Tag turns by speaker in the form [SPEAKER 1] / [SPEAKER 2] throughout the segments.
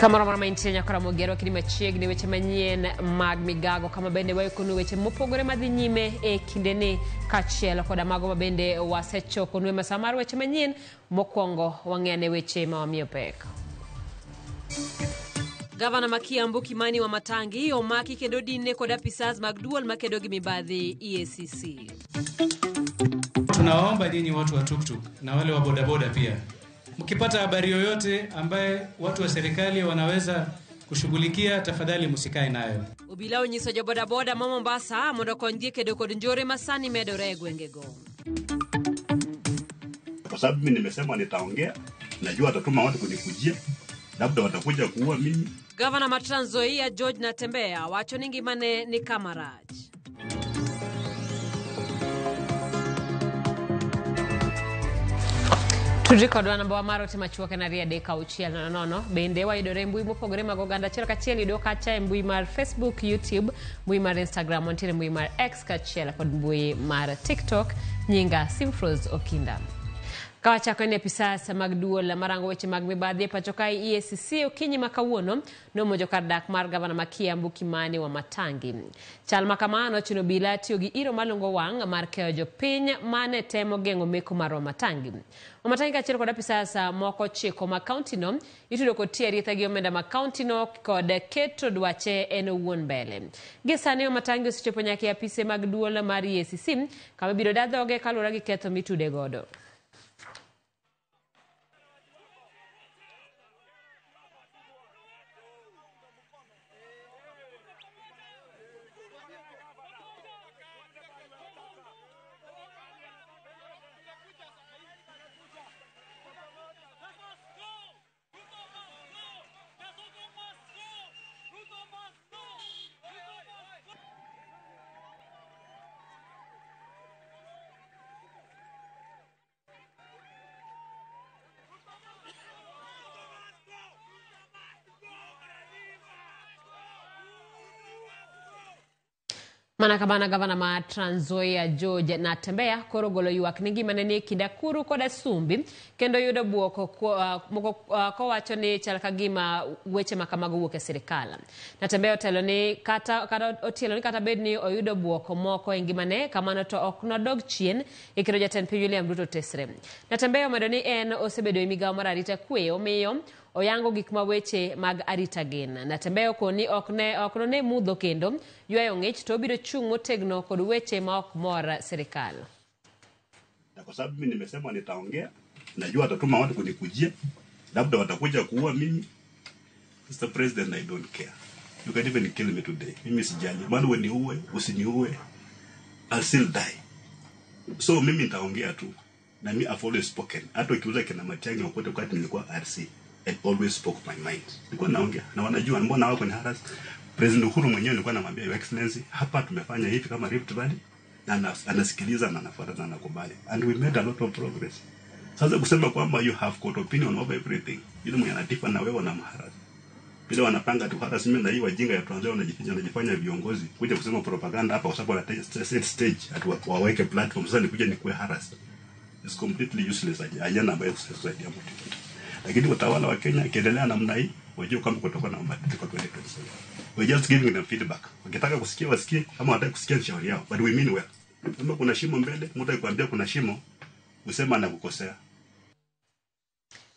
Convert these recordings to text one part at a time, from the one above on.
[SPEAKER 1] Kamoro amora ma intie nyakora mogero kidi machiegni weche manyien mag migago kama bende waikonu weche mopogore madhi nyime e kindeni kaachiel koda mago ma bende wasechokonu e masaa mar weche manyien. Mokwongo wang'e weche ma wamiyo pek. Gavana ma Kiambu Kimani Wamatangi omaki kendo dinne kod apisas mag duol makedo gi mibadhi EACC.
[SPEAKER 2] Tunawaomba nyinyi watu wa tuktuk na wale wa bodaboda pia, mkipata habari yoyote ambaye watu wa serikali wanaweza kushughulikia, tafadhali msikae nayo.
[SPEAKER 1] Obila onyiso jobodaboda ma Mombasa mondo okonygi kedo kod njore ma sani medore e gwengego.
[SPEAKER 3] Kwa sababu mimi nimesema nitaongea, najua watatuma watu kunikujia, labda watakuja kuua mimi.
[SPEAKER 1] Gavana ma Trans Nzoia George Natembeya wacho ni ngimane ni kama rach. Tudri kodwa namba mar ote machuok en 23600. Bende wayudore e mbui mopogore mag oganda achiel kachiel yudo kacha e mbui mar Facebook, YouTube, mbui mar Instagram, wantiere mbui mar X kaachiel kod mbui mar TikTok. Nyinga Simfros Okinda. Ka wachako en apisas mag duol marango weche mag mibadhi e pacho kae EACC okinyi ma kawuono nomonjo kar dak mar gavana ma Kiambu Kimani Wamatangi. Chal ma kama nochuno obila tiyo gi iro malungo wang' mar keyo jopiny mane temo geng'o meko mar Wamatangi. Wamatangi kaachiel kod apisas moko 9 mag kaunti no itudo kod tiyo aritha gi omenda mag kaunti no kod keto dwache en owuon mbele. Gi sani Wamatangi osechopo nyaka e apise mag duol mar EACC kama ibiro da dhoge kaluwore gi ketho mitude godo. Mana kamano gavana ma Trans Nzoia George Natembeya koro ogolo ywak ni ngimane ni e kind Akuru kod Asumbi kendo yudo bwok moko kowacho ni chal ka gima weche ma kamago wuok e sirikal. Natembeya otelo ni kata otielo ni kata bed ni oyudo bwok moko e ngimane kamano to ok nodog chien e keto jatend piny William Ruto tesre. Natembeya omedo ni en osebedo e migawo mar arita kwe omiyo oyango gik ma weche mag arita gin. Natembeya okoni ok none mudho kendo ywayo ng'ich to obiro chung' motegno kod weche ma ok mor sirikal.
[SPEAKER 3] Na kwa sababu mimi nimesema nitaongea, najua watatuma watu kunikujia, labda watakuja kuua mimi. Mr. President, I don't care. You can even kill me today. Mimi sijali. Maana wewe niue, usiniue, I'll still die. So mimi nitaongea tu. Na mimi I've always spoken. Hata ukiuliza kina Matiang'i wote wakati nilikuwa RC, I always spoke my mind. Nilikuwa naongea na wanajua mbona wako ni harass. President Uhuru mwenyewe nilikuwa namwambia Your Excellency, hapa tumefanya hivi kama Rift Valley, na anasikiliza na anafuata na anakubali. And we made a lot of progress. Sasa kusema kwamba you have got opinion over everything, yule mwenye anadifa na wewe unamharass. Bila wanapanga tu harass mimi na hii wajinga ya Trans Nzoia wanajifanya viongozi kuja kusema propaganda hapa kwa sababu wana set stage ati waweke platform. Sasa nikuja nikuwe harass. It's completely useless. Ajana ambayo kusaidia mtu. Lakini utawala wa Kenya kiendelea namna hii, wajue kama kutakuwa na mabadiliko 2027. We're just giving them feedback. Wakitaka kusikia wasikie, kama hawataki kusikia ni shauri yao, but we mean well. Kama kuna shimo mbele, mtu akikwambia kuna shimo, usema anakukosea.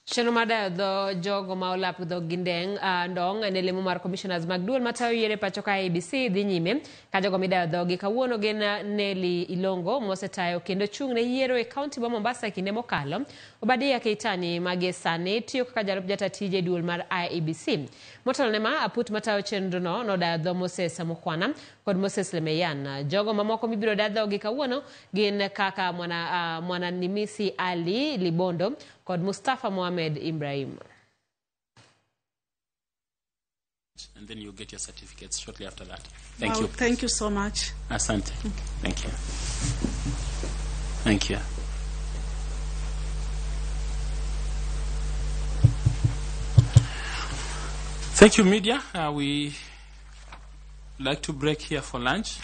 [SPEAKER 1] Chenro mar dayo dho jogo ma olap dho gi ndong en lemo mar commissioners mag duol matayo yiero e pacho ka IEBC dhi nyime ka jogo midayo dhogi kawuono gin Nelly Ilongo mosetayo kendo chung' ne yiero e kaunti ma Mombasa e kinde mokalo. Obadia Keitani mage sani tiyo kaka jalup jata tije duol mar IEBC. Motelo ne ma aput matayo chenrono nodayo dho Moses Mukwana kod Moses Lemeyan. Jogo mamoko mibiro da dhogi kawuono gin kaka mwana Nimisi Ali Libondo kod Mustafa Mohamed Ibrahim.
[SPEAKER 4] And then you get your certificates shortly after that. Thank you.
[SPEAKER 5] Thank you so much.
[SPEAKER 4] Asante. Thank you. Thank you. Thank you, media. We like to break here for lunch.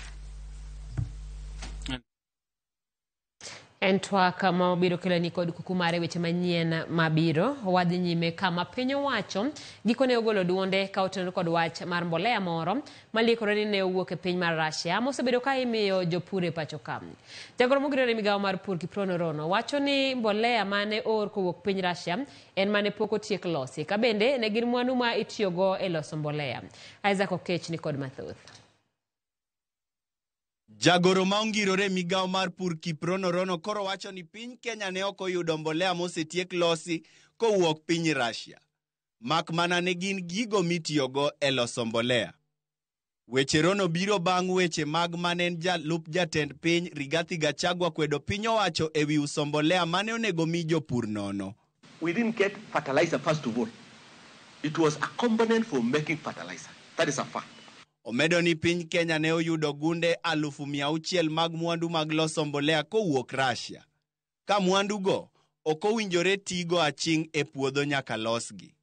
[SPEAKER 1] En twak ma wabiro keloni kod kuku mare weche manyien mabiro. Wadhi nyime kama piny owacho gikone ogolo duonde ka otenore kod wach mar mbolea moro maliekore ni ne owuok e piny mar Russia mosebedo ka imiyo jopur e pacho ka. Jagoro mogirore migawo mar pur Kiprono Rono wacho ni mbolea mane oor kowuok piny Russia en mane pok otiek losi ka bende ne gin mwandu ma itiyogo e loso mbolea. Isaac Okech ni kod mathoth.
[SPEAKER 5] Jagoro ma ongirore migawo mar pur Kiprono Rono koro wacho ni piny Kenya ne ok oyudo mbolea mosetiek losi kowuok piny Russia. Mak mana ne gin gigo mitiyogo e loso mbolea. Weche Rono biro bang' weche mag manen jalup jatend piny Rigathi Gachagua kwedo piny owacho ewi uso mbolea mane onego mi jopur nono.
[SPEAKER 6] We didn't get fertilizer first of all. It was a component for making fertilizer. That is a fact.
[SPEAKER 5] Omedo ni piny Kenya ne oyudo gunde 600,000 mag mwandu mag loso mbolea kowuok Russia. Ka mwandugo ok owinjore tigo aching' e puodho nyaka losgi.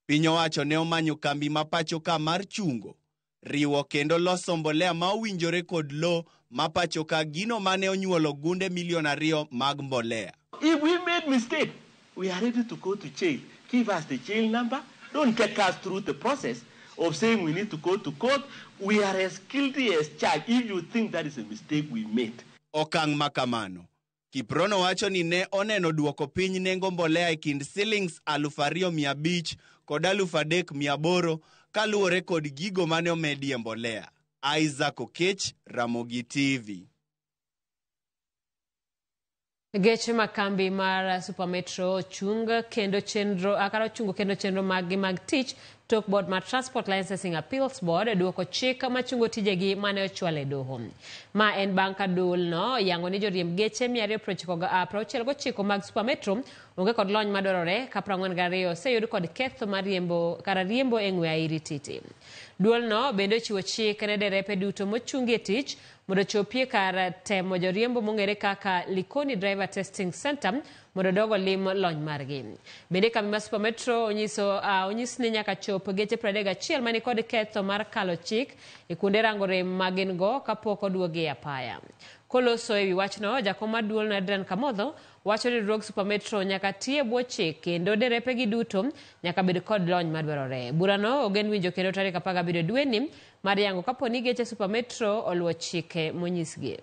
[SPEAKER 5] Piny owacho ne omanyo kambi ma pacho ka mar chungo, riwo kendo loso mbolea ma owinjore kod lo ma pacho ka gino mane onyuolo gunde 2 milion mag mbolea.
[SPEAKER 6] If we made mistake, we are ready to go to jail. Give us the jail number. Don't take us through the process of saying we need to go to court. We are as guilty as charged if you think that is a mistake we made.
[SPEAKER 5] Okang' makamano. Kiprono wacho ni ne oneno duoko piny nengo mbolea e kind shillings 2,500 kod 3,800 kaluwore kod gigo mane omedie mbolea. Isaac Okech, Ramogi TV.
[SPEAKER 1] Geche mag kambi mar Supermetro chung kendo chenro akaro chungo kendo chenro maggi mag tich tok board mar Transport Licensing Appeals Board duoko chik machungo tijegi mane ochwal e doho. Ma en bang' ka duolno yango ni joriemb geche 269 mag Supermetro onge kod lony madwarore ka 42 oseyud kod ketho mar riembo kara riembo e ng'we airititi. Duolno bende ochiwo chik ne derepe duto mochungi e tich mondo ochopie kar temo joriembo mong'ere kaka Likoni Driver Testing Center mondo dogo lim lony margi. Bende kambi mar Supermetro onyis ni nyaka chop geche 31 mani kod ketho mar kalo chik e kuonde rango rem ma gin go kapok oduogi e apaya. Koloso ewi wachno, jakom mar duolno Adrian Kamodho wacho ni riwruog Supermetro nyaka ti e bwo chik kendo derepegi duto nyaka bed kod lony madwarore. Burano ogen winjo kendo tarik 17 dweni mar yango kapo ni geche Supermetro oluwo chike monyisgi.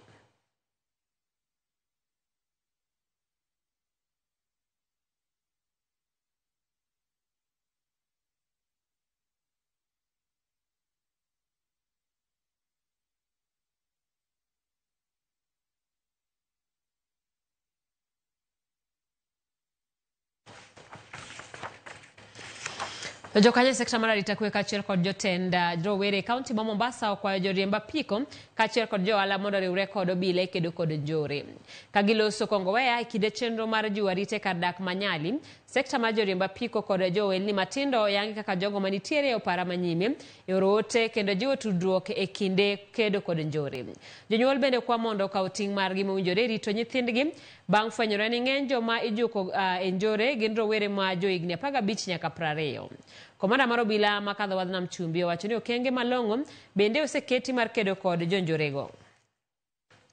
[SPEAKER 1] Jokanyo e sekta mar arita kwe kaachiel kod jotend rowere e kaunti ma Mombasa okwayo joriemb apiko kaachiel kod johala mondo oriwre kod obila e kedo kod njore. Ka giloso Kongowea e kinde chenro mar jiwo arita e kar dak ma Nyali, sekta mar joriemb apiko kod johelni matindo oyangi kaka jogo manitiere e opara manyime e oro ote kendo jiwo tudruok e kinde kedo kod njore. Jonyuol bende kwa mondo okaw ting' margi mowinjore rito nyithindgi bang' fwenyore ni ng'eny joma ijuko e njore gin rowere ma johigni 15 nyaka 20. Komanda mar obila makadho wadh Nam Chumbi owacho ni okenge malong'o bende oseketi mar kedo kod jonjorego.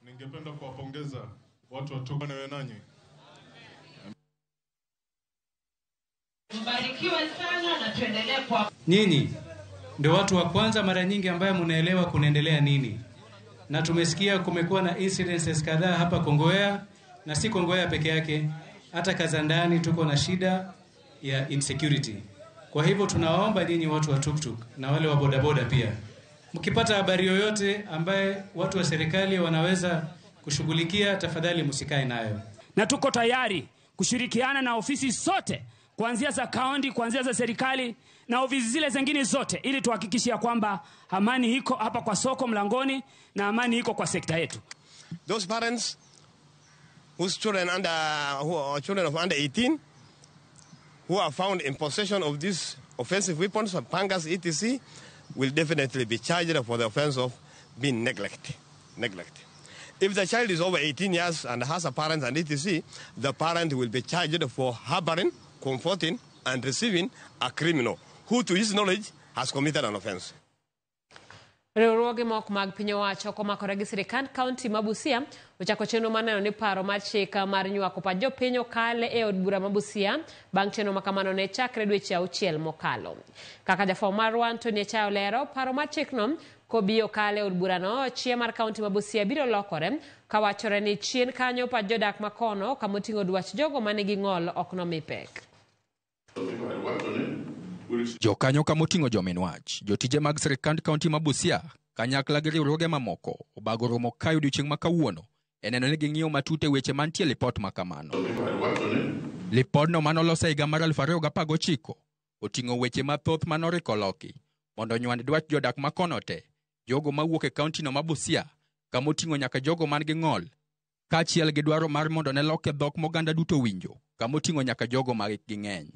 [SPEAKER 7] Ningependa kuwapongeza watu wa Tukane nanyi.
[SPEAKER 8] Mbarikiwe sana na tuendelee kwa
[SPEAKER 2] Nyinyi ndio watu wa kwanza mara nyingi ambaye mnaelewa kunaendelea nini. Na tumesikia kumekuwa na incidences kadhaa hapa Kongowea, na si Kongowea peke yake, hata Kazandani tuko na shida ya insecurity. Kwa hivyo tunawaomba nyinyi watu wa tuktuk na wale wa bodaboda pia, mkipata habari yoyote ambaye watu wa serikali wanaweza kushughulikia, tafadhali msikae nayo.
[SPEAKER 9] Na tuko tayari kushirikiana na ofisi zote kuanzia za kaunti, kuanzia za serikali na ofisi zile zingine zote, ili tuhakikishie kwamba amani iko hapa kwa soko mlangoni na amani iko kwa sekta yetu.
[SPEAKER 10] Those parents whose children who are children of under 18 who are found in possession of these offensive weapons, pangas, etc., will definitely be charged for the offense of being neglect. If the child is over 18 years and has a parent and etc., the parent will be charged for harboring, comforting, and receiving a criminal who, to his knowledge, has committed an offense.
[SPEAKER 1] Riwruoge moko mag piny owacho komakore gi sirikand kaunti ma Busia ochako chenro mar neno ni paro mar chik mar nywako pach jopiny okale e od bura ma Busia bang' chenro ma kamano ne chakre dweche auchiel mokalo. Kaka jafwambo marwa Anthony Achayo olero, paro mar chikno kobi okale e od burano, chia mar kaunti ma Busia biro lokore kawachore ni chien kanyo pach jodak makono kamoting'o dwach jogo manigi ng'ol ok nomi pek.
[SPEAKER 11] Jokanyo kamoting'o jomin wach, jotije mag sirikand kaunti ma Busia kanyakla gi riwruoge mamoko obago romo kae odiochieng' ma kawuono e neno ni ging'iyo matut e weche mantie e lipot ma kamano. Lipodno manolos e higa mar 2019 oting'o weche mathoth manoriko loki mondo onywand dwach jodak makono te, jogo mawuok e kauntino ma Busia kamoting'o nyaka jogo man gi ng'ol, kaachiel gi dwaro mar mondo ne loke dhok moganda duto winjo kamoting'o nyaka jogo ma hikgi ng'eny.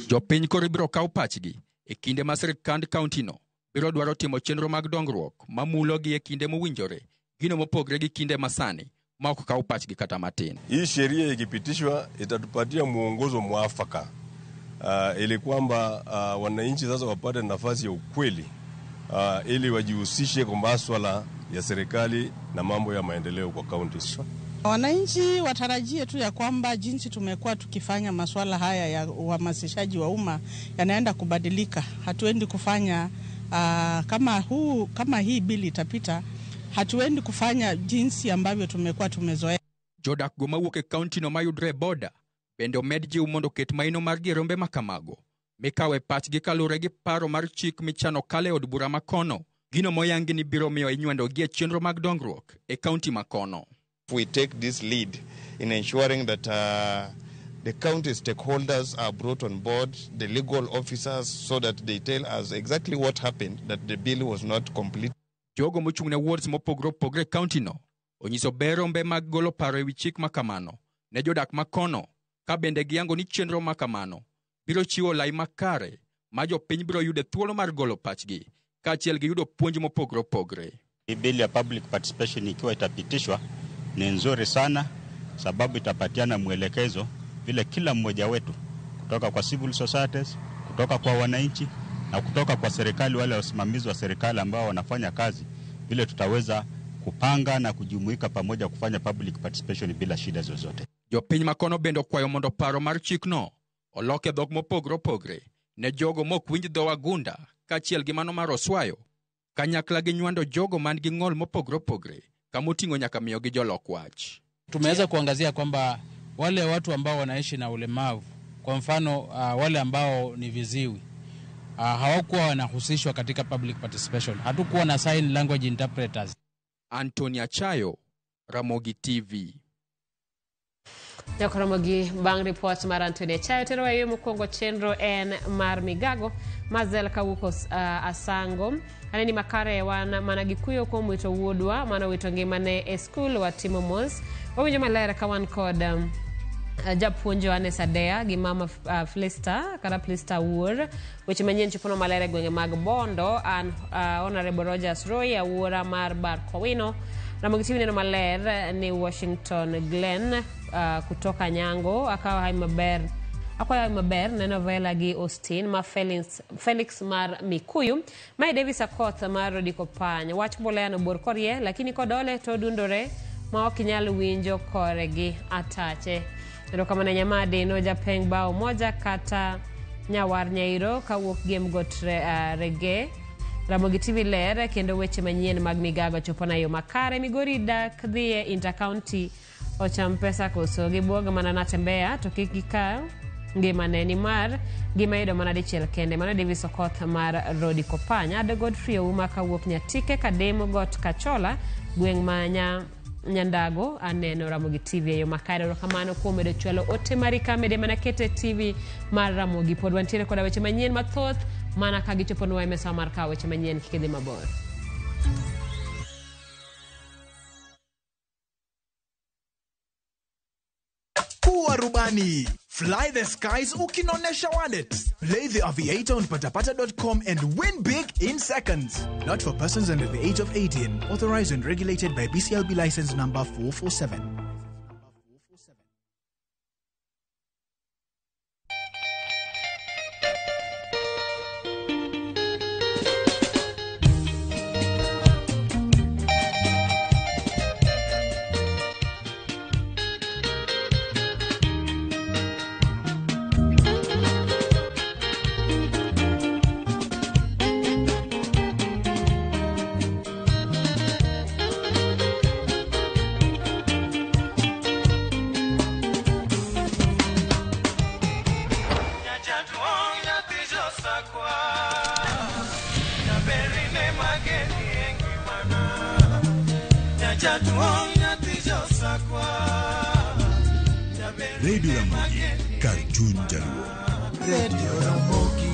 [SPEAKER 11] Jopiny koro ibiro kaw pachgi e kinde ma sirikand kauntino biro dwaro timo chenro mag dongruok mamulogi e kinde mowinjore, gino mopogre gi kinde masani ma ok kaw pachgi kata matin.
[SPEAKER 10] Hii sheria ikipitishwa itatupatia mwongozo mwafaka ili kwamba wananchi sasa wapate nafasi ya ukweli ili wajihusishe kwa maswala ya serikali na mambo ya maendeleo kwa kaunti.
[SPEAKER 12] Wananchi watarajie tu ya kwamba jinsi tumekuwa tukifanya masuala haya ya uhamasishaji wa umma yanaenda kubadilika. Hatuendi kufanya kama hii bili itapita, hatuendi kufanya jinsi ambavyo tumekuwa tumezoea.
[SPEAKER 11] Jodak go mawuok e kaunti no mayudre e boda bende omed jiw mondo oket maino margi e rombe makamago mikawo e pachgi kaluwore gi paro mar chik michano kale e od bura makono, gino moyangi ni biro miyo inywendogi e chenro mag dongruok e kaunti makono.
[SPEAKER 13] We take this lead in ensuring that the county stakeholders are brought on board, the legal officers, so that they tell us exactly what happened, that the bill was not complete.
[SPEAKER 11] Jogo mochung' ne wards mopogore opogore e kaunti no onyiso ber rombe mag golo paro ewi chik makamano ne jodak makono, ka bende giyango ni chenro makamano biro chiwo lai makare ma jopiny biro yude thuolo mar golo pachgi kaachiel gi yudo puonj mopogore opogore.
[SPEAKER 14] Hii bill ya public participation ikiwa itapitishwa ni nzuri sana, sababu itapatiana mwelekezo vile kila mmoja wetu kutoka kwa civil societies, kutoka kwa wananchi na kutoka kwa serikali, wale wasimamizi wa serikali ambao wanafanya kazi, vile tutaweza kupanga na kujumuika pamoja kufanya public participation bila shida zozote.
[SPEAKER 11] Jopiny makono bende okwayo mondo paro mar chikno olok e dhok mopogore opogore ne jogo mok winj dho wagunda kaachiel gi mano mar Oswayo, kanyakla gi nywando jogo man gi ng'ol mopogore opogore kamoting'o nyaka miyogi jolok wach.
[SPEAKER 15] Tumeweza kuangazia kwamba wale watu ambao wanaishi na ulemavu, kwa mfano wale ambao ni viziwi, hawakuwa wanahusishwa katika public participation. Hatukuwa na sign language interpreters.
[SPEAKER 11] Anthony Achayo, Ramogi TV.
[SPEAKER 1] Jokoromogi bang' ripot mar Anthony Achayo tero wayo mokwongo chenro en mar migago Mazel kawuok Asango aneni makare wan mana gi kuyo kuom wito wuodwa mano wito ngimane e skul watimo mos. Wawinjo maler ka wan kod japuonj Johannes Adea gi mama Flista kata Plista Wuor. Weche manyien chopono maler e gwenge mag Bondo an Honorable Rogers Roy awuora mar Bar Kowino. Ramogi TV neno maler ni Washington Glenn kutoka Nyango akawa hai maber akwayo maber neno Vela gi Austin ma Felix mar Mikuyu mae Davis Akoth mar Rodiko Pany wach mbolea no bor korie lakini kodole to dundore ma ok inyal winjo kore gi atache. Erokamano Nyamadi no japeng bao moja kata Nyawar Nyairo kawuok Gem Got Rege. Ramogi TV ler kendo weche manyien mag migago chopona yo makare. Migori dak dhiye intercounty ocham pesa koso gibuog mana natembea to kik gikaw ngimane nimar gima yudo mana dichiel kende. Mano Davis Okoth mar Rodi Kopany. Ado Godfrey Ouma kawuok Nyatike Kademo Got Kachola gweng' ma Nyandago aneno Ramogi TV e yo makare. Erokamano kuom medo chwalo ote mari kamede mana kete TV mar Ramogi. Pod wantiere koda weche manyien mathoth mana ka gichoponwa e mesa mar kawo weche manyien kik idhi mabor.
[SPEAKER 16] Kuwa rubani. Fly the skies ukinonesha wallet. Play the Aviator on patapata.com and win big in seconds. Not for persons under the age of 18. Authorized and regulated by BCLB license number 447.
[SPEAKER 17] Radio Ramogi, kar chuny Jaluo.
[SPEAKER 18] Radio Ramogi.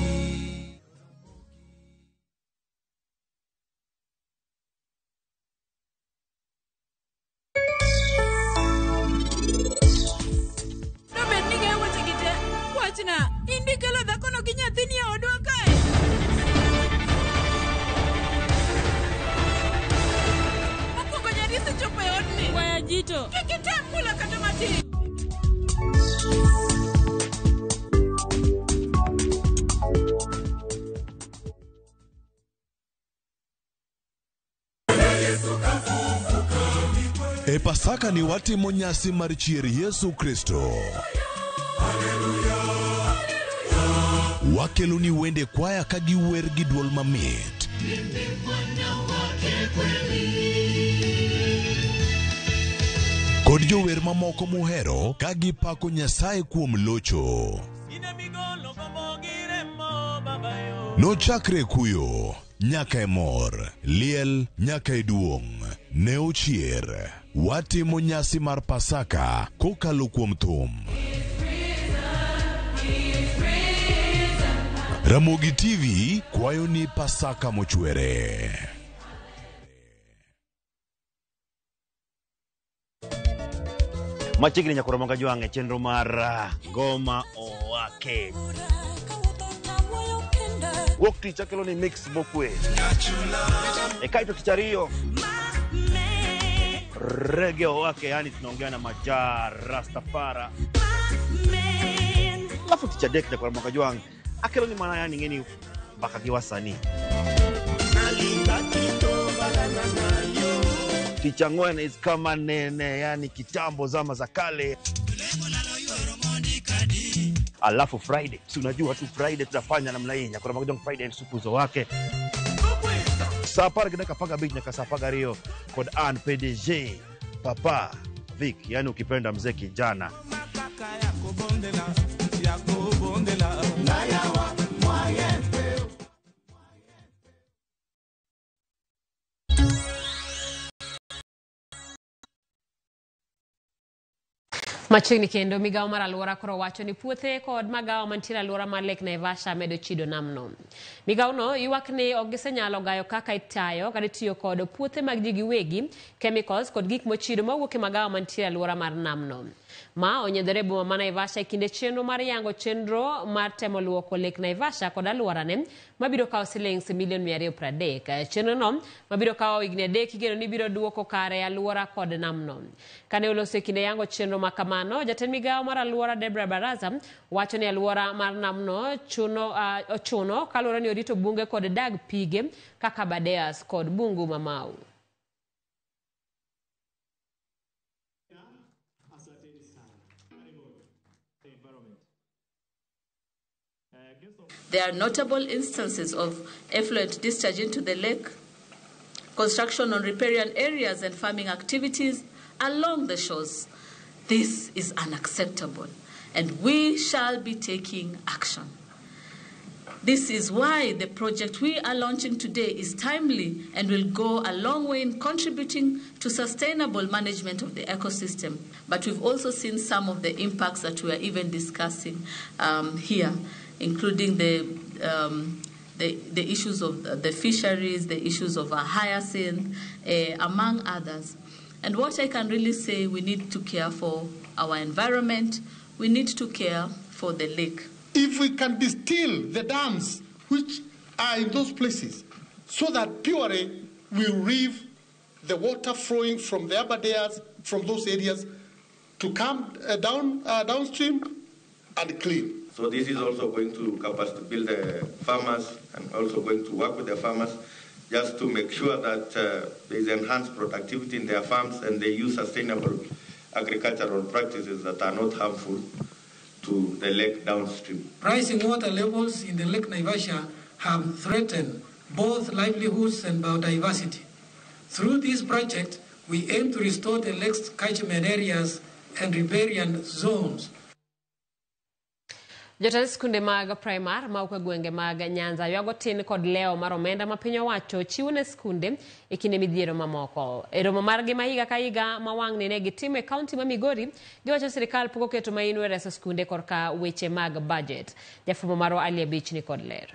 [SPEAKER 8] Dobed ni ng'eyo wechegi te. Wachna, in dikelo dhakono gi nyathini e odwa kae? Mokwongo nyari osechopo e odni. Waya jito. Kik item mula kata matin.
[SPEAKER 17] E Pasaka ni watimo nyasi mar chier Yesu Kristo. Wakelo ni wende kwaya ka giwer gi dwol mamit. Kod jower mamoko muhero ka gipako Nyasaye kuom locho. Nochakre kuyo nyaka e mor, liel nyaka e duong', ne ochier. Watimo nyasi mar Pasaka kokalo kuom thum. Ramogi TV kwayo ni Pasaka mochwere.
[SPEAKER 19] Machiegni nyakoro moga jwang' e chenro mar Ngoma Owake. Wuok tich akelo ni mix mokwe. E kaito tich ariyo Reggae Owake, yani tunaongea na Majaa Rastafara. Alafu tich adek nyakoro moga jwang' akelo ni mana yani ng'eni mbaka gi wasanii. Tich ang'wen is kama nene, yani kitambo zama za kale. Alafu Friday, si unajua tu Friday tutafanya namna hii, nyakoro moga jwang' Friday ni supuzo wake. Saa apar gi dakika 15 nyaka saa 12 kod an PDG Papa Vic, yani ukipenda mzee kijana.
[SPEAKER 1] Machiegni kendo migawo mar alwora koro wacho ni puothe kod magawa mantiere alwora mar Lake Naivasha medo chido namno. Migawono ywak ni ok gisenyalo gayo kaka itayo kata itiyo kod puothe mag ji giwegi, chemicals kod gik mochido mawuok e magawa mantiere alwora mar namno. Ma onyiedhore e boma ma Naivasha e kinde chenro mar yango chenro mar temo luoko Lake Naivasha kod alworane mabiro kawo siling milion 230. Chenrono mabiro kawo higni 3 igeno ni biro duoko kare alwora kod namno. Kane oloso e kinde yango chenro ma kamano, jatend migawo mar alwora Debra Baraza wacho ni alwora mar namno ochuno kaluwore ni orito bunge kod dag pige kaka Aberdares kod Bungu Mamau.
[SPEAKER 20] There are notable instances of effluent discharge into the lake, construction on riparian areas and farming activities along the shores. This is unacceptable, and we shall be taking action. This is why the project we are launching today is timely and will go a long way in contributing to sustainable management of the ecosystem. But we've also seen some of the impacts that we are even discussing here, including the issues of the fisheries, the issues of hyacinth, among others. And what I can really say, we need to care for our environment, we need to care for the lake.
[SPEAKER 21] If we can distill the dams which are in those places so that purely we reeve the water flowing from the Aberdares, from those areas, to come down downstream and clean.
[SPEAKER 22] So this is also going to help us to build the farmers and also going to work with the farmers just to make sure that there is enhanced productivity in their farms and they use sustainable agricultural practices that are not harmful to the lake downstream.
[SPEAKER 23] Rising water levels in the Lake Naivasha have threatened both livelihoods and biodiversity. Through this project, we aim to restore the lake's catchment areas and riparian zones.
[SPEAKER 1] Jotend skunde mag primar mawuok e gwenge mag Nyanza ywago tin kod lewo mar omenda ma piny owacho chiwo ne skunde e kinde midhiero mamoko. E romo margi ma higa ka higa ma wang'ni ne gitimo e kaunti ma Migori, giwacho sirikal pok oketo maino e reso skunde korka weche mag budget. Jafwambo marwa Ali Abich ni kod ler.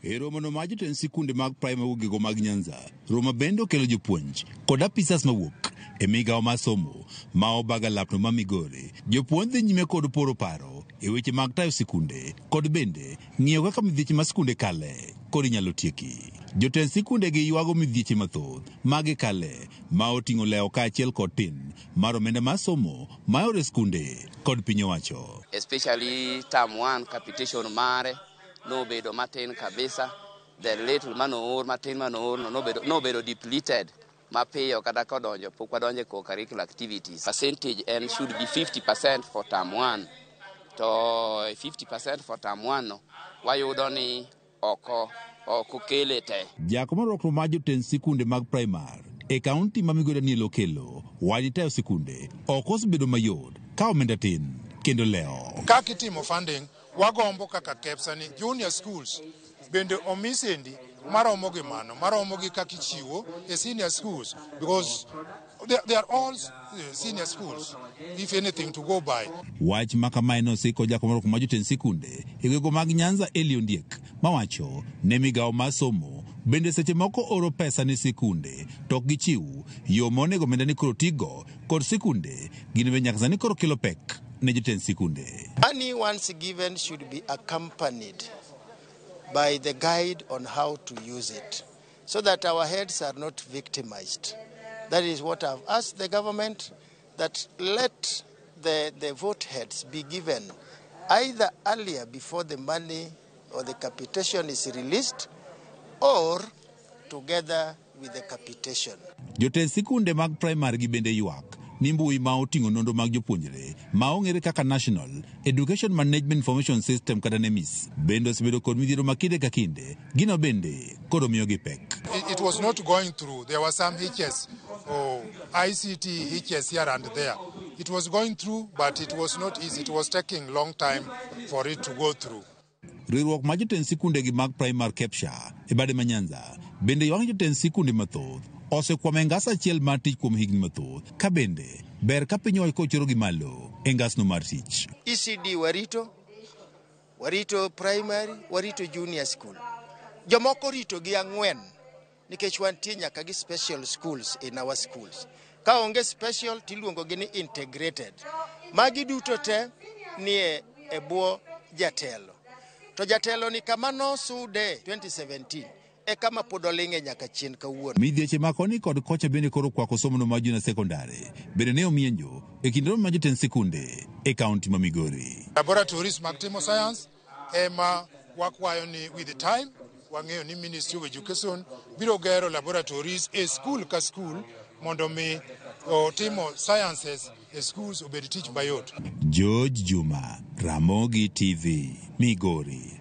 [SPEAKER 3] E romono mar jotend sikunde mag primary gigo mag Nyanza, romo bende okelo jopuonj kod apisas mawuok e migawo mar somo ma obaga lapno ma Migori. Jopuonj dhi nyime kod poro paro e weche mag tayo sikunde kod bende ng'iyo kaka midhieche ma sikunde kale kod inyalo tieki. Jotend sikunde gi ywago midhieche mathoth ma gikale ma oting'o lewo kaachiel kod tin mar omenda mar somo ma yore sikunde kod piny owacho.
[SPEAKER 4] Especially term 1 capitation mare nobedo matin kabisa, the little manoor matin manoor no nobedo depleted mapiyo kata kodonjo pok wadonjo e co-curricular activities. Percentage en should be 50% for term 1 to 50% for term 1 no wayudo ni oko okele te.
[SPEAKER 3] Jakom mar mar jotend sikunde mag primar e kaunti ma Migori Daniel Okello wacho ni tayo sikunde ok osebedo mayot ka omenda tin kendo lewo.
[SPEAKER 6] Kaka itimo funding, wagombo kaka KEPSA ni junior schools bende omi sendi maromo gi mano, maromo gi kaka ichiwo e senior schools, because they are all senior schools, if anything to go by.
[SPEAKER 3] Wach ma kamae nosiko jakom mar jotend sikunde e gwenge mag Nyanza Eli Ondiek mawacho ne migawo mar somo bende seche moko oro pesa ne sikunde to ok gichiw yo monego omenda ni koro tigo kod sikunde gin be nyaka sani koro kelo pek ne jotend sikunde.
[SPEAKER 24] Money once given should be accompanied by the guide on how to use it so that our heads are not victimized. That is what I've asked the government, that let the vote heads be given either earlier before the money or the capitation is released or together with the capitation.
[SPEAKER 3] Jotend sikunde mag primary gi bende ywak ni mbui ma oting'o nonro mag jopuonjre ma ong'ere kaka National Education Management Information System kata NEMIS bende osebedo kod midhiero ma kinde ka kinde gino bende koro miyogi pek.
[SPEAKER 6] It was not going through. There were some hitches, or ICT hitches here and there. It was going through, but it was not easy. It was taking long time for it to go through.
[SPEAKER 3] Riwruok mar jotend sikunde gi mag primar KEPSHA e bade ma Nyanza bende ywak ni jotend sikunde mathoth osekwamo e ngas achiel mar tich kuom higni mathoth ka bende ber ka piny owacho kochorogi malo e ngasno mar tich.
[SPEAKER 24] ECD warito, warito primary, warito junior school. Jomoko rito gi ang'wen nikech wantie nyaka gi special schools in our schools. Ka onge special tiluongo gi ni integrated. Magi duto te nie e bwo jatelo. To jatelo ni kama nosude 2017 e kama pod oling'e nyaka chien kawuono.
[SPEAKER 3] Midhieche ma koni kod kocha bende koro kwako somono mar junior secondary bende ne omienjo e kind romo mar jotend sikunde e kaunti ma Migori.
[SPEAKER 6] Laboratories mag timo science ema wakwayo ni with the time wang'eyo ni Ministry of Education biro gero laboratories e school ka school mondo mi otimo sciences e schools obed tich mayot.
[SPEAKER 3] George Juma, Ramogi TV, Migori.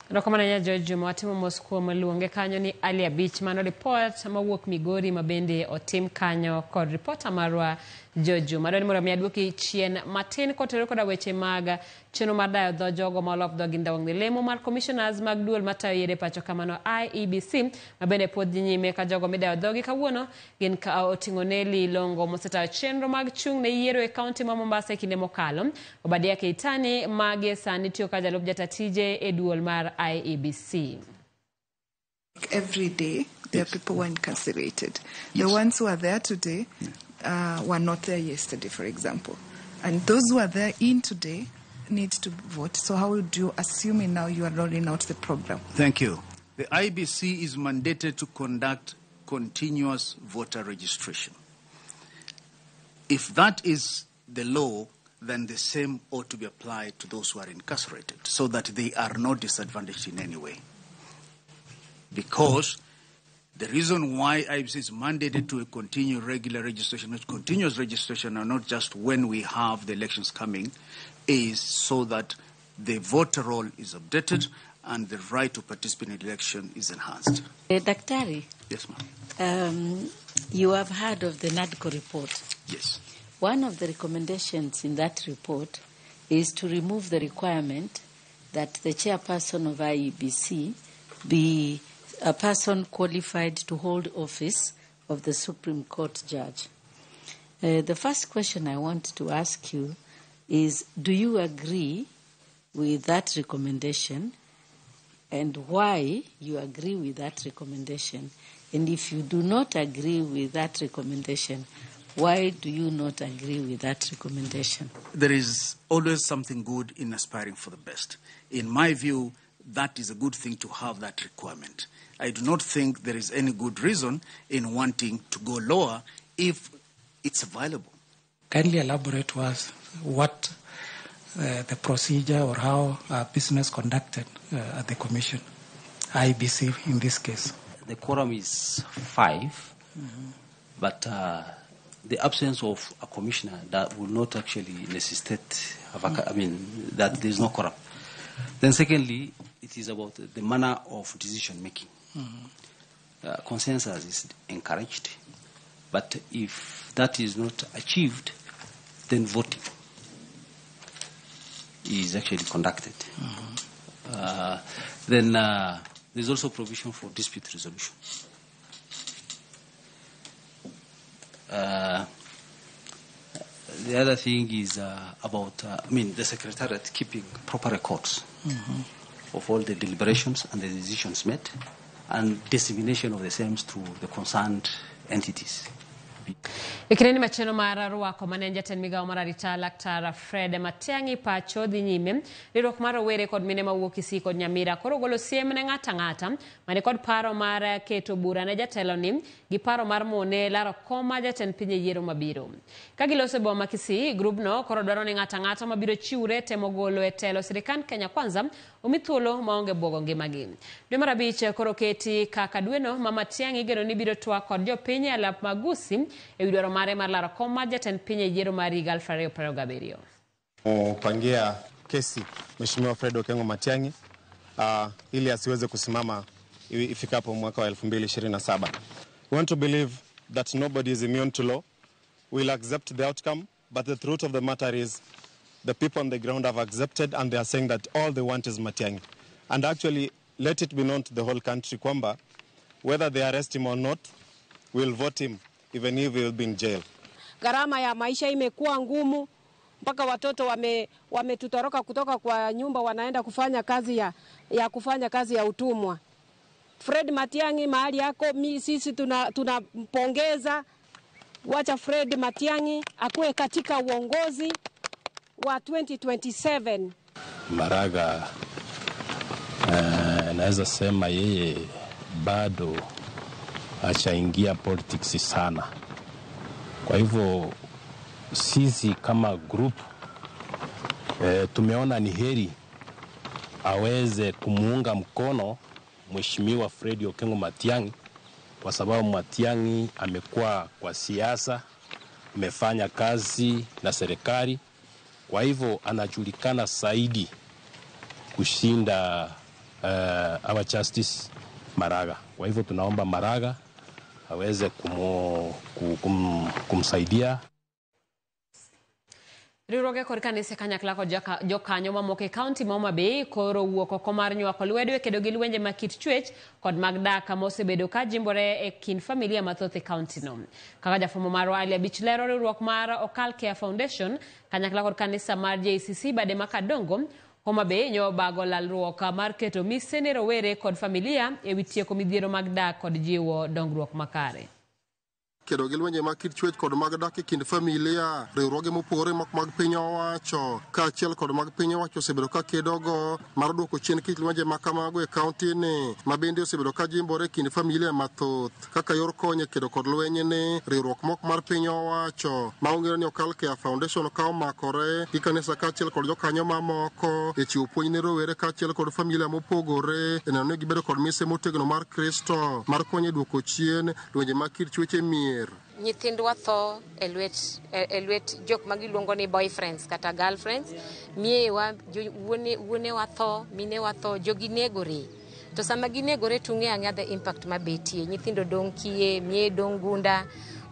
[SPEAKER 1] Erokamano ahinya George Juma, watimo mos kuom luonge kanyo ni Ali Abich. Mano ripot mawuok Migori ma bende otim kanyo kod ripota marwa George Juma. Adwaro ni mondo mi aduoki chien matin kotenore koda weche mag chenro mar dayo dho jogo ma olok dhogi ndawang' lemo mar commissioners mag duol matayo yiero e pacho kamano IEBC ma bende pod dhi nyime ka jogo midayo dhogi kawuono gin ka oting'o Nelly Longo mosetayo chenro mag chung' ne yiero e kaunti ma Mombasa e kinde mokalo. Obadia Keitani ma gie sani tiyo ka jalup jata tije e duol mar IEBC.
[SPEAKER 25] Every day there are people who are incarcerated. The ones who are there today were not there yesterday, for example. And those who are there in today need to vote. So how would you, assuming now you are rolling out the program?
[SPEAKER 26] Thank you. The IBC is mandated to conduct continuous voter registration. If that is the law, then the same ought to be applied to those who are incarcerated so that they are not disadvantaged in any way. Because the reason why IBC is mandated to continue regular registration, continuous registration, and not just when we have the elections coming, is so that the voter roll is updated and the right to participate in election is enhanced.
[SPEAKER 27] Daktari?
[SPEAKER 26] Yes, ma'am.
[SPEAKER 27] You have heard of the NADCO report.
[SPEAKER 26] Yes.
[SPEAKER 27] One of the recommendations in that report
[SPEAKER 2] is to remove the requirement that the chairperson of IEBC be a person qualified to hold office of the Supreme Court judge. The first question I want to ask you is, do you agree with that recommendation, and why you agree with that recommendation? And if you do not agree with that recommendation, why do you not agree with that recommendation?
[SPEAKER 26] There is always something good in aspiring for the best. In my view, that is a good thing to have that requirement. I do not think there is any good reason in wanting to go lower if it's available.
[SPEAKER 23] Kindly elaborate to us what the procedure or how business conducted at the Commission, IEBC in this case.
[SPEAKER 5] The quorum is 5, but the absence of a commissioner that will not actually necessitate, I mean, that there is no quorum. Then secondly, it is about the manner of decision making. Consensus is encouraged, but if that is not achieved, then voting is actually conducted. Then there's also provision for dispute resolution. The other thing is about, the Secretariat keeping proper records of all the deliberations and the decisions made, and dissemination of the same to the concerned entities.
[SPEAKER 1] Ikireni macheno mar rwako mane en jatend migawo mar arita Laktar Fred Matiang'i pacho dhi nyime. Riwruok mar rowere kod mine mawuok Kisii kod Nyamira koro golo siem ne ng'ato ang'ata mane kod paro mar keto bura ne jateloni gi paro mar mone laro kom mar jatend piny e yiero mabiro. Ka giloso e boma ma Kisii, grubno koro dwaro ni ng'ato ang'ata mabiro chiwre temo golo e telo sirikand Kenya Kwanza omi thuolo maonge buogo ngimagi. Dwe mar abich koro keti kaka dweno ma Matiang'i igeno ni biro twak kod jopiny e alap ma Gusii e dwaro mare mar laro kom mar jatend piny e yiero mar higa 2027.
[SPEAKER 7] Pangia kesi Mheshimiwa Fred Okengo Matiang'i ili asiweze kusimama ifikapo mwaka wa 2027. We want to believe that nobody is immune to law. We'll accept the outcome, but the truth of the matter is the people on the ground have accepted and they are saying that all they want is Matiang'i. And actually, let it be known to the whole country kwamba whether they arrest him or not, we'll vote him even if he will be in jail.
[SPEAKER 9] Gharama ya maisha imekuwa ngumu mpaka watoto wametutoroka kutoka kwa nyumba, wanaenda kufanya kazi ya kufanya kazi ya utumwa. Fred Matiang'i mahali yako, sisi tunampongeza. Wacha Fred Matiang'i akuwe katika uongozi wa 2027.
[SPEAKER 10] Maraga naweza sema yeye bado achaingia politics sana. Kwa hivyo sisi kama group tumeona ni heri aweze kumuunga mkono Mheshimiwa Fred Okengo Matiang'i, kwa sababu Matiang'i amekuwa kwa siasa, amefanya kazi na serikali, kwa hivyo anajulikana zaidi kushinda our Justice Maraga. Kwa hivyo tunaomba Maraga aweze kumsaidia.
[SPEAKER 1] Riwruoge kod kanise kanyakla kod jokanyo mamoko e kaunti ma Homa Bay koro wuok oko mar nywako lwedo e kedo gi lwenje mag kit chwech kod mag dak mosebedo ka jimbore e kind familia mathoth e kaunti no. Kaka jafwambo marwa Ali Abich lero, riwruok mar Okal Care Foundation kanyakla kod kanisa mar JCC bade ma Kadongo Homa Bay nyo obago lalruok mar keto mise ne rowere kod familia ewi tieko midhiero mag dak kod jiwo dongruok makare.
[SPEAKER 12] Kedo gi lwenje mag kit chwech kod mag dak e kind familia, riwruoge mopogore mag piny owacho kaachiel kod mag piny owacho osebedo ka kedogo mar duoko chien kit lwenje ma kamago e kaunti ni, ma bende osebedo ka jimbore e kind familia mathoth kaka yor konyo e kedo kod lweny ni. Riwruok moko mar piny owacho ma ong'ere ni Okal Care Foundation ka omakore gi kanisa kaachiel kod jokanyo mamoko e chiwo puonj ne rowere kaachiel kod familia mopogore e neno ni gibedo kod mise motegno mar Kristo mar konyo e duoko chien lwenje mag kit chwech e mier.
[SPEAKER 27] Nyithindwa tho e lwet jok ma giluongo ni boyfriends kata girlfriends. Miyewa, wuonewa tho, minewa tho, jogi negore. To sama ginegore to ung'eyo ang'eya the impact mabetie. Nyithindo dong' kiye, miye dong' gunda.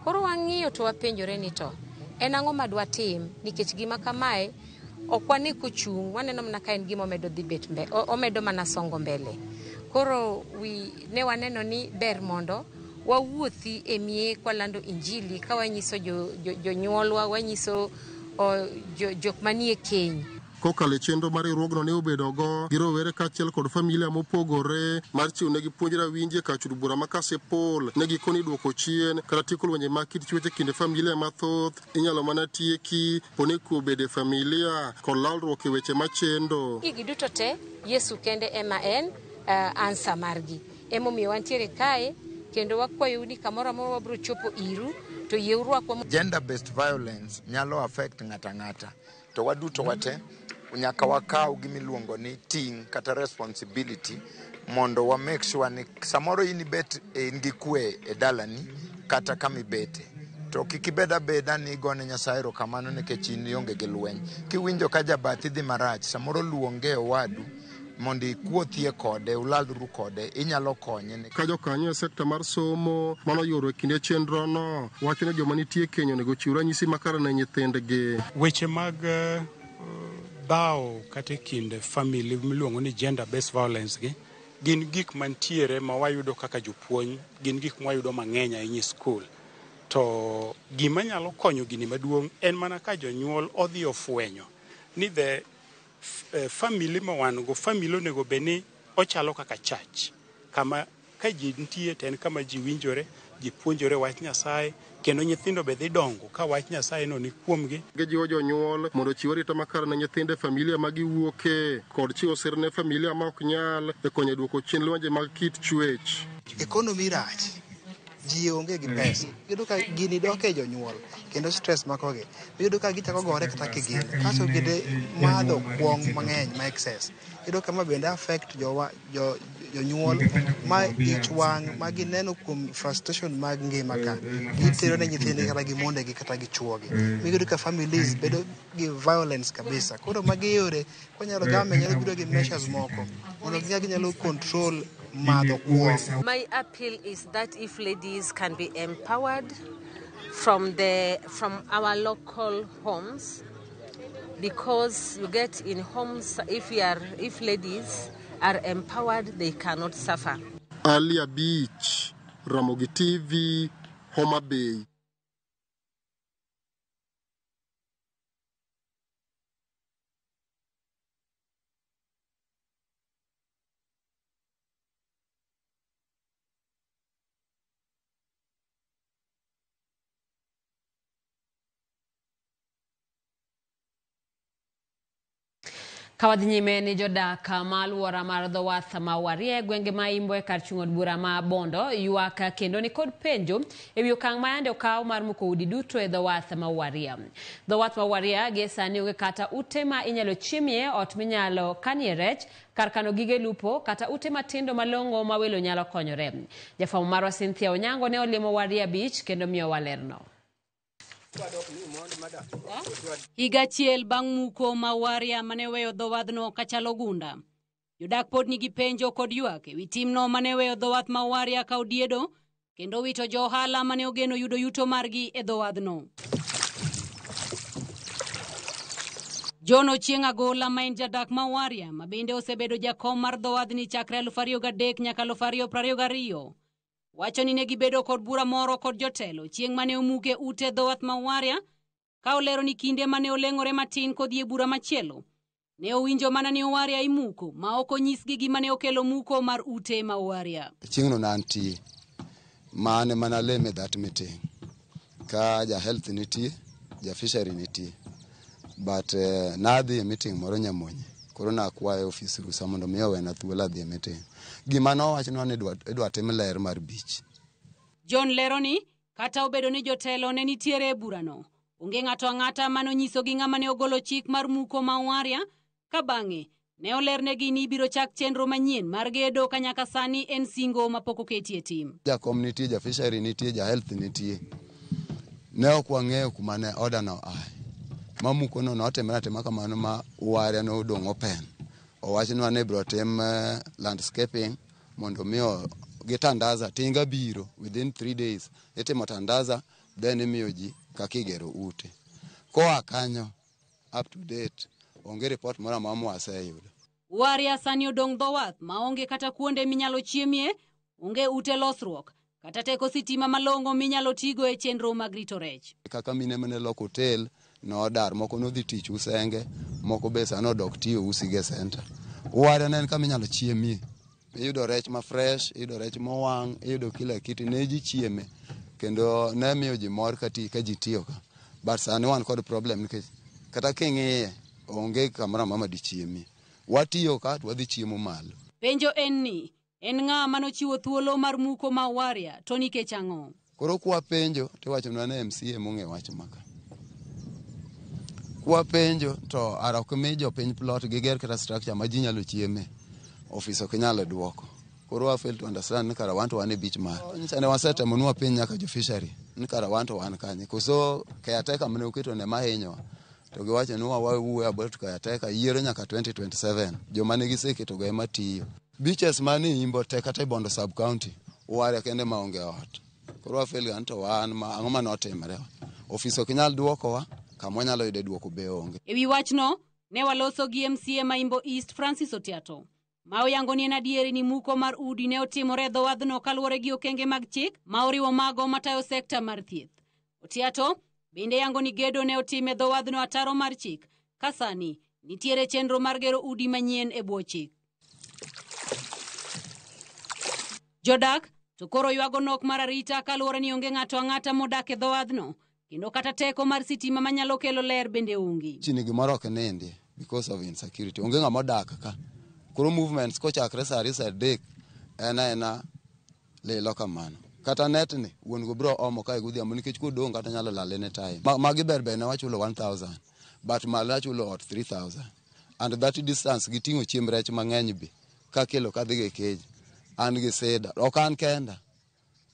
[SPEAKER 27] Koro wang'iyo to wapenjore ni to en ang'o ma dwatim, nikech gima kamae Ok wane kochung', waneno mana ka en gima omedo dhi bet mbe, omedo mana songo mbele. Koro ne waneno ni ber mondo wawuothi e miye kwalando injili ka wanyiso jonyuolwa, wanyiso jok manie keny.
[SPEAKER 12] Kokalo e chenro mar riwruogno ne obedogo gi rowere kaachiel kod familia mopogore mar chiwo negi puonj rawinji e kar chudo bura ma Kasipul ne gikoni duoko chien kata tieko lwenje mag kit chwech e kinde familia mathoth inyalo mana tieki poni kwe obedo e familia kod lalruok e weche machendo.
[SPEAKER 27] Gigi duto te Yesu kende ema en answer margi. Emomiyo wantiere kae kendo wakwayou ni kamoro amora wabiro chopo iru to yie urwakwa.
[SPEAKER 8] Gender based violence nyalo affect ng'ata ng'ata to waduto wate nyaka wakaw gimiluongo ni ting' kata responsibility mondo wa make sure ni samoro in ibet in gi kwe e dalani kata kama ibete to kik ibed abeda ni igone Nyasaye erokamano nikech in ionge gi lweny. Kiwinjo ka jabathi dhi marach, samoro luonge owadu mondo ikuothie kode, ulalru kode, inyalo konye.
[SPEAKER 12] Ka jokanyo e sekta mar somo mano yuoro e kinde chenrono wacho ni joma nitie keny onego ochiw ranyisi makare ne nyithindgi.
[SPEAKER 11] Weche mag dhawo kata e kind family miluongo ni gender based violence gi gin gik mantiere ma wayudo kaka jopuonj, gin gik mwayudo mang'eny ahinya e skul. To gima nyalo konyo gini maduong' en mana ka jonyuol odhi ofwenyo ni the family ma wan go, family onego bed ni ochalo kaka church, kama ka ji nitie to en kama ji winjore, ji puonjore wach Nyasaye, kendo nyithindo be dhi dongo ka wach Nyasaye no ni kuomgi.
[SPEAKER 12] Gijiwo jonyuol mondo ochiw arita makare ne nyithindo e familia ma giwuoke kod chiwo sir ne familia ma ok nyal e konyo e duoko chien lwenje mag kit chwech.
[SPEAKER 13] Economy rach, ji onge gi pesa. Iyudo ka gini dok e jonyuol kendo stress makogi. Iyudo ka gichako gore kata kigin. Kasto bende madho kuong' mang'eny ma excess. Iyudo ka ma bende affect jonyuol ma ich wang' ma gineno kuom frustration mag ngima ka. Gitero ne nyithindgi kata gi mondegi kata gi chuogi. Iyudo ka families bedo gi violence kabisa. Koro magi yore kwanyalo government nyalo biro gi measures moko mondo gi ginyalo control madho kuong'.
[SPEAKER 14] My appeal is that if ladies can be empowered from our local homes, because you get in homes, if ladies are empowered, they cannot suffer.
[SPEAKER 12] Alia Beach, Ramogi TV, Homa Bay.
[SPEAKER 1] Kawadhi nyime ni jodak ma alwora mar dho wath ma Waria e gwenge ma Imbo e kar chung' od bura ma Bondo ywak kendo ni kod penjo ewi okang' ma yande okaw mar muko udi duto e dho wath ma Waria. Dho wath ma Waria gie sani onge kata ute ma inyalo chiemie, ot minyalo kanie rech, kar kano gige lupo, kata ute matindo malong'o ma welo nyalo konyore. Jafwambo marwa Cynthia Onyango ne olimo Waria Beach kendo miyowa lerno.
[SPEAKER 15] Higa achiel bang' muko ma Waria mane weyo dho wadhno kachalo gunda. Jodak pod nigi penjo kod ywak ewi timno mane weyo dho wath ma Waria ka odiedo kendo wito jo ohala mane ogeno yudo yuto margi e dho wadhno. John Ochieng' Agola ma en jadak ma Waria ma bende osebedo jakom mar dho wadhni chakre 2003 nyaka 2022 wacho ni ne gibedo kod bura moro kod jotelo chieng' mane omuke ute dho wath ma Waria ka olero ni kinde mane oleng'ore matin kodhi e bura machielo ne owinjo mana ni Waria imuko ma ok onyisgi gima ne okelo muko mar ute ma Waria.
[SPEAKER 16] Chieng'no ne antie mane mana leme that meeting ka ja health nitie, ja fishery nitie, but nadhi e meeting moro Nyamonye. Koro nakwayo ofis rusa mondo mi owena thuolo adhi e meeting. Gima nowachnwa ni idwa tim ler mar beach.
[SPEAKER 15] John lero ni kata obedo ni jotelo ne nitiere e burano, onge ng'ato ang'ata manonyisogi ng'ama ne ogolo chik mar muko ma Waria, ka bang'e ne olernegi ni ibiro chak chenro manyien mar gedo ka nyaka sani en singo mapok oketie tim.
[SPEAKER 16] Jakom nitie, ja fishery nitie, ja health nitie. Ne ok wang'eyo kuma ne order no ae. Mamuko no notimre atima kamano ma Waria nodong' open. Owachnwa ni ibiro tim landscaping mondo mi gitandaza tinga biro within 3 days. Itimo tandaza then imiyo ji kaka igero ute. Koa kanyo up to date Onge report moro amora mwaseyudo.
[SPEAKER 15] Waria sani odong' dho wath maonge kata kuonde minyalo chiemie, onge ute losruok, kata teko sitima malong'o minyalo tigo e chenro mag rito rech.
[SPEAKER 16] Kaka mine mane loko hotel nodar, moko nodhi tich Usenge, moko be sani odok tiyo Usige Center. Waria ne en kama inyalo chiemie. Iyudo rech ma fresh, iyudo rech mowang', iyudo kila kitu, ne ji chieme. Kendo ne miyo ji mor ka ji tiyo ka. But sani wan kod problem nikech kata king'iye onge kamoro amora ma dichiemie. Watiyo ka to wadhi chiemo malo.
[SPEAKER 15] Penjo en ni, en ng'a manochiwo thuolo mar muko ma Waria to nikech ang'o?
[SPEAKER 16] Koro kwa penjo tiwachonwa ni MCA mong'e wach maka. Kwa penjo to ara ok mi jopiny plot giger kata structure ma ji nyalo chieme. Ofis ok nyal duoko. Koro wa fail to understand ni kara wan to wan e beach mar. Nyicha ne wasetemo ni wapenj nyaka jo fishery ni kara wan to wan kanye. Koso caretaker mane oketo ne mahinyowa. To giwacho ni wawuoyo about caretaker yiero nyaka 2027. Joma ne giseketo go ema tiyo. Beaches mane Imbo te kata e Bondo sub county Waria kende maonge ot. Koro wa fail ga ni to wan ma ang'o mane otimore. Ofis ok nyal duokowa, kama wanyalo yude duoko be onge.
[SPEAKER 15] E wi wachno, ne waloso gi MCA ma Imbo East Francis Otiato, ma oyango ni en adieri ni muko mar udi ne otimore e dho wadhno kaluwore gi okenge mag chik ma oriwo mago matayo sekta mar thieth. Otiato bende yango ni gedo ne otim e dho wadhno ataro mar chik, ka sani nitiere chenro mar gero udi manyien e bwo chik. Jodak to koro ywago nok mar arita kaluwore ni onge ng'ato ang'ata modak e dho wadhno, kendo kata teko mar sitima manyalo kelo ler bende onge.
[SPEAKER 16] Chini gimoro ok nindi because of insecurity. Onge ng'ama odak ka. Koro movements kochakre saa 2 saa 3 en aena lilo kamano. Kata net ni wuon go bro omo kae godhiambo nikech kodong' kata nyalo lal any time. Magi ber ber ne wachulo 1000 but malo achulo ot 3000. And that distance giting'o chiemb rech mang'eny be kakelo kadhi e keja. An gi sida, ok an kenda.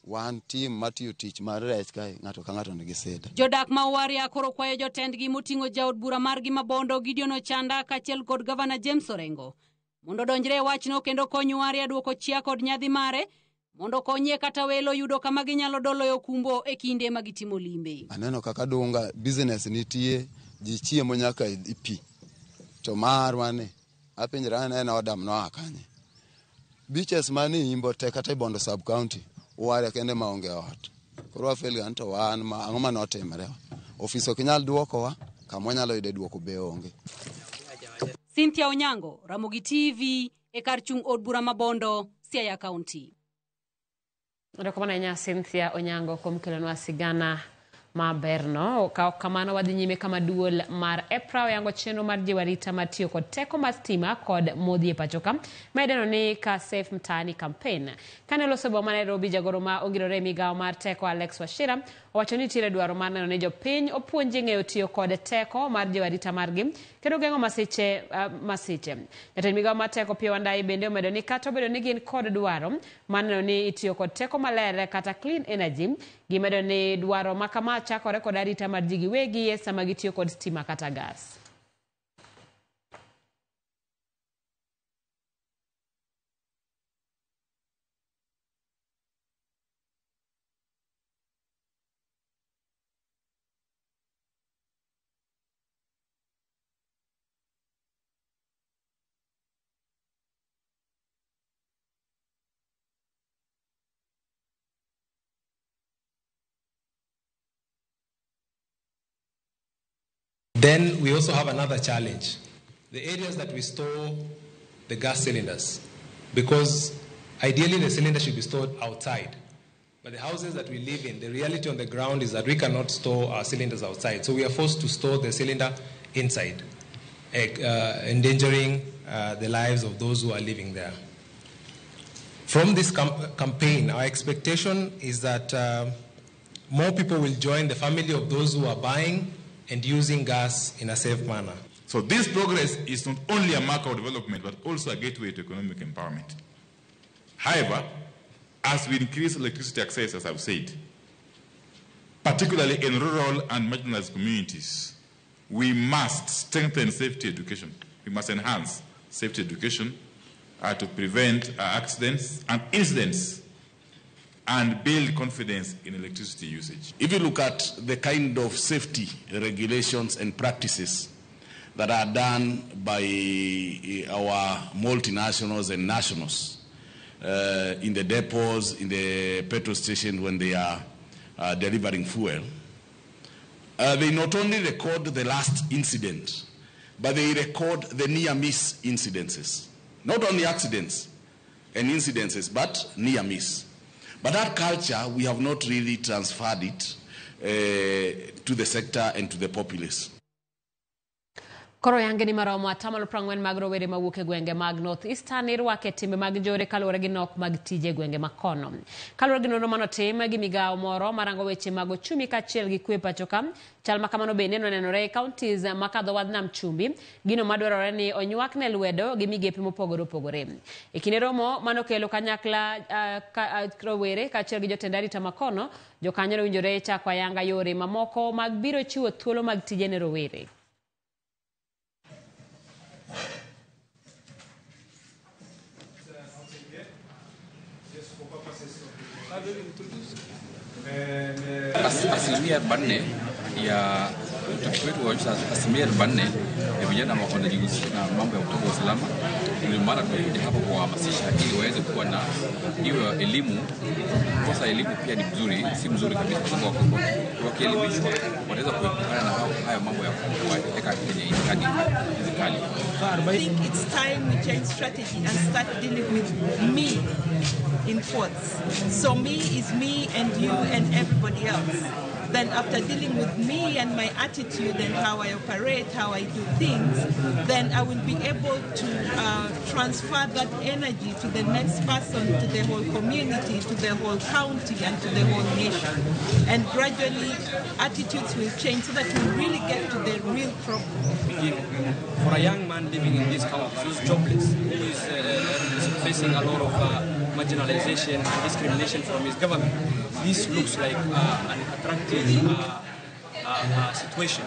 [SPEAKER 16] Wan team matiyo tich mar rech kae, ng'ato ka ng'ato nigi sida.
[SPEAKER 15] Jodak ma Waria koro kwayo jotendgi moting'o jaod bura margi ma Bondo Gideon Ochanda kaachiel kod Gavana James Orengo mondo odonjre e wachno kendo kony Waria duoko chia kod nyadhi mare mondo konyie kata welo yudo kama ginyalo doloe okumbo e kinde ma gitimo limbe.
[SPEAKER 16] Aneno kaka dunga business nitie, ji chiemo nyaka e pi. To marwa ni, apenjra ni en order noa kanye. Beaches mane Imbo te kata e Bondo sub county, Waria kende maonge ot. Koro wa fail ga ni to wan ma ang'o mane otimore. Ofis ok nyal duokowa, kama wanyalo yude duoko be onge.
[SPEAKER 15] Cynthia Onyango, Ramogi TV, e kar chung' od bura ma Bondo, Siaya County.
[SPEAKER 1] Erokamano ahinya Cynthia Onyango kuom kelonwa sigana maberno. Ka ok kamano wadhi nyime kama duol mar EPRA oyango chenro mar jiwo arita mar tiyo kod teko mar stima kod modhi e pacho ka ma idendo ni Ka Safe Mtaani campaign. Kane oloso e boma ma Nairobi, jagoro ma ongirore e migawo mar teko Alex Wachira owacho ni nitiere dwaro mar neno ni jopiny opuonji ng'eyo tiyo kod teko mar jiwo arita margi kendo geng'o masiche. Jatend migawo mar teko Opiyo Wandayi bende omedo ni kata obedo ni gin kod dwaro mar neno ni itiyo kod teko maler kata clean energy, gimedo ni dwaro ma kama chakore kod arita mar ji giwegi e sama gitiyo kod stima kata gas.
[SPEAKER 4] Then we also have another challenge. The areas that we store the gas cylinders, because ideally the cylinder should be stored outside. But the houses that we live in, the reality on the ground is that we cannot store our cylinders outside. So we are forced to store the cylinder inside, endangering the lives of those who are living there. From this campaign, our expectation is that more people will join the family of those who are buying and using gas in a safe manner.
[SPEAKER 17] So this progress is not only a marker of development, but also a gateway to economic empowerment. However, as we increase electricity access, as I've said, particularly in rural and marginalized communities, we must strengthen safety education. We must enhance safety education to prevent accidents and incidents and build confidence in electricity usage.
[SPEAKER 18] If you look at the kind of safety regulations and practices
[SPEAKER 6] that are done by our multinationals and nationals in the depots, in the petrol station when they are delivering fuel. They not only record the last incident, but they record the near-miss incidences. Not only accidents and incidences, but near-miss. But that culture, we have not really transferred it to the sector and to the populace.
[SPEAKER 1] Koro yange ni maromo atamalo 40 mag rowere mawuok e gwenge mag North Eastern irwako e timbe mag njore kaluwore gi nok mag tije e gwenge makono. Kaluwore gi nonro manotim gi migawo moro marango weche mag ochumi kaachiel gi kwe pacho ka, chal ma kamano bende nonenore e counties makadho wadh nam chumbi, gino madwarore ni onywak ne lwedo gi migepe mopogore opogore. E kinde romo manokelo kanyakla rowere kaachiel gi jotend arita makono, jokanyo nowinjore chako ayanga yore mamoko mag biro chiwo thuolo mag tije ne rowere.
[SPEAKER 18] Asilimia 40 ya utafiti wetu waonyesha asilimia 40 ya vijana wanajihusisha na mambo ya utovu wa usalama. Ndio maana tumekuja hapa kuwahamasisha ili waweze kuwa na hiyo elimu. Kosa elimu pia ni mzuri, si mzuri kabisa, kwa sababu wakielimishwa wataweza kuepukana na hayo mambo ya kuweka kwenye itikadi kali.
[SPEAKER 19] I think it's time we change strategy and start dealing with me in quotes. So me is me and you and everybody else. Then after dealing with me and my attitude and how I operate, how I do things, then I will be able to transfer that energy to the next person, to the whole community, to the whole county, and to the whole nation. And gradually, attitudes will change so that we really get to the real problem.
[SPEAKER 20] For a young man living in this county who's jobless, who is facing a lot of marginalization and discrimination from his government, this looks like an attractive situation.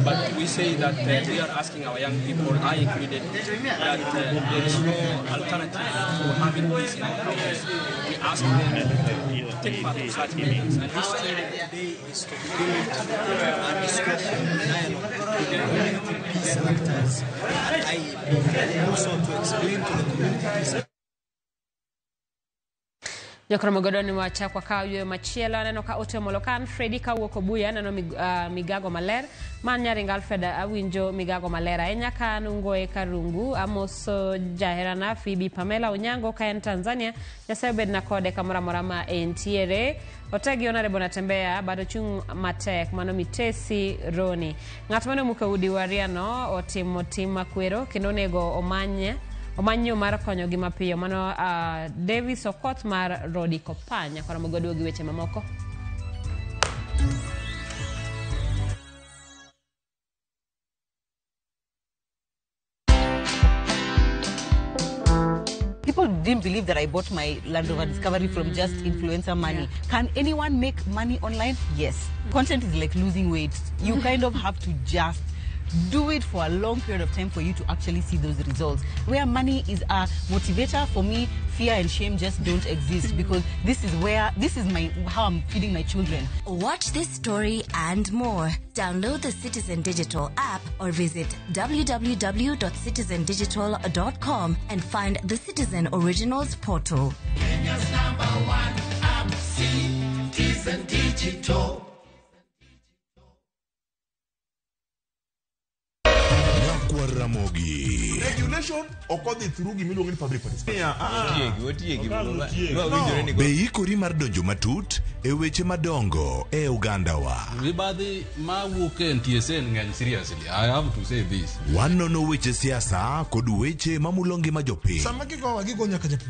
[SPEAKER 20] But we say that we are asking our young people, I included, that there is no alternative for having peace in our counties. We ask them to take part of such meetings. And
[SPEAKER 21] this training today is to build a discussion, dialogue with the community peace actors at IEP, and also to explain to the community peace.
[SPEAKER 1] Jokromogodo ni wachakwa ka yweyo machielo aneno ka Ote Molokan Fredi kawuok Obuya aneno migago maler man Nyaringa Alfred awinjo migago maler ahinya ka an Ungoe Karungu amoso jaherana Phoebe Pamela Onyango ka en Tanzania Nyasaye obedna kode kamoro amora ma entiere. Otegi Honorable Natembeya bado chung' matek mano Mitesi Roni. Ng'at mane omuko udi Wariano otimo tim makwero kendo onego omany mar konyogi mapiyo mano Davis Okoth mar Rodi Kopanya koro mogodo gi weche mamoko.
[SPEAKER 23] People didn't believe that I bought my Land Rover Discovery from just influencer money. Yeah. Can anyone make money online? Yes. Content is like losing weight. You kind of have to just do it for a long period of time for you to actually see those results. Where money is a motivator, for me, fear and shame just don't exist, because this is where, this is my, how I'm feeding my children.
[SPEAKER 22] Watch this story and more. Download the Citizen Digital app or visit www.citizendigital.com and find the Citizen Originals portal.
[SPEAKER 24] Kenya's #1 app, Citizen Digital.
[SPEAKER 28] Ramogi.
[SPEAKER 29] Regulation okodhi through gimiluongo ni public participation.
[SPEAKER 28] Be ikori mar donjo matut e weche madongo e Uganda wa.
[SPEAKER 30] Mibadhi mawuok e NTSA ng'eny, seriously, I have to say this.
[SPEAKER 28] Wanono weche siasa kod weche mamulo ngima jopiny.
[SPEAKER 31] Sama gigowa gigo nyaka japur.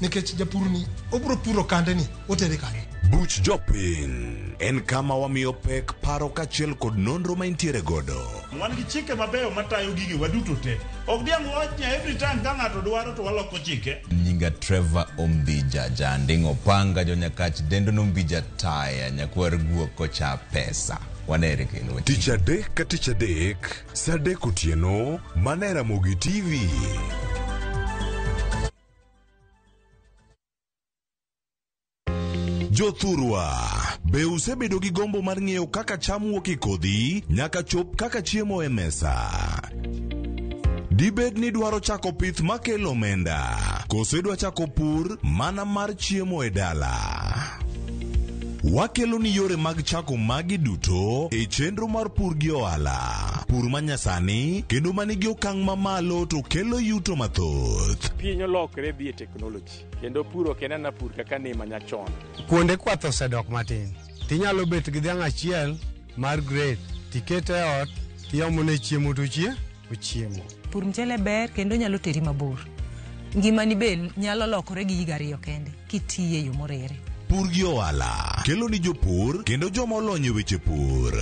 [SPEAKER 31] Nikech japur ni obro puro kande ni otere kanye.
[SPEAKER 28] Buch Jopiny en kama wamiyo pek paro kaachiel kod nonro ma intiere godo.
[SPEAKER 29] Wan gi chike mabeyo matayo gigi waduto te. Ok diang' wach ni every time ka ng'ato dwaro to waloko chike.
[SPEAKER 32] Nyinga Trevor Ombija Janding'o Panga jonyakach dendo nombija taya nyakwar guok kocha pesa. Wanere kendo.
[SPEAKER 28] Tich adek ka tich adek, saa adek otieno, mana e Ramogi TV. Jothurwa, Be usebedo gi gombo mar ng'eyo kaka cham wuok e kodhi nyaka chop kaka chiemo e mesa? Dibed ni dwaro chako pith makelo omenda, koso idwa chako pur mana mar chiemo e dala? Wakelo ni yore mag chako magi duto e chenro mar pur gi ohala. Pur manyasani kendo manigi okang' mamalo to kelo yuto mathoth.
[SPEAKER 2] Piny olokre dhi e teknoloji kendo pur ok en ana pur kaka ne manyachon.
[SPEAKER 3] Kuonde kwath osedok matin. Tinyalo bet gi dhiang' achiel mar grade tikete e ot tiomone chiemo to ochiemo.
[SPEAKER 5] Pur mchele ber kendo nyalo teri mabor. Ngimani be nyalo lokore gi higa ariyo kende kitiye e yo morere.
[SPEAKER 28] Pur gi ohala kelo ni jopur kendo joma olony e weche pur.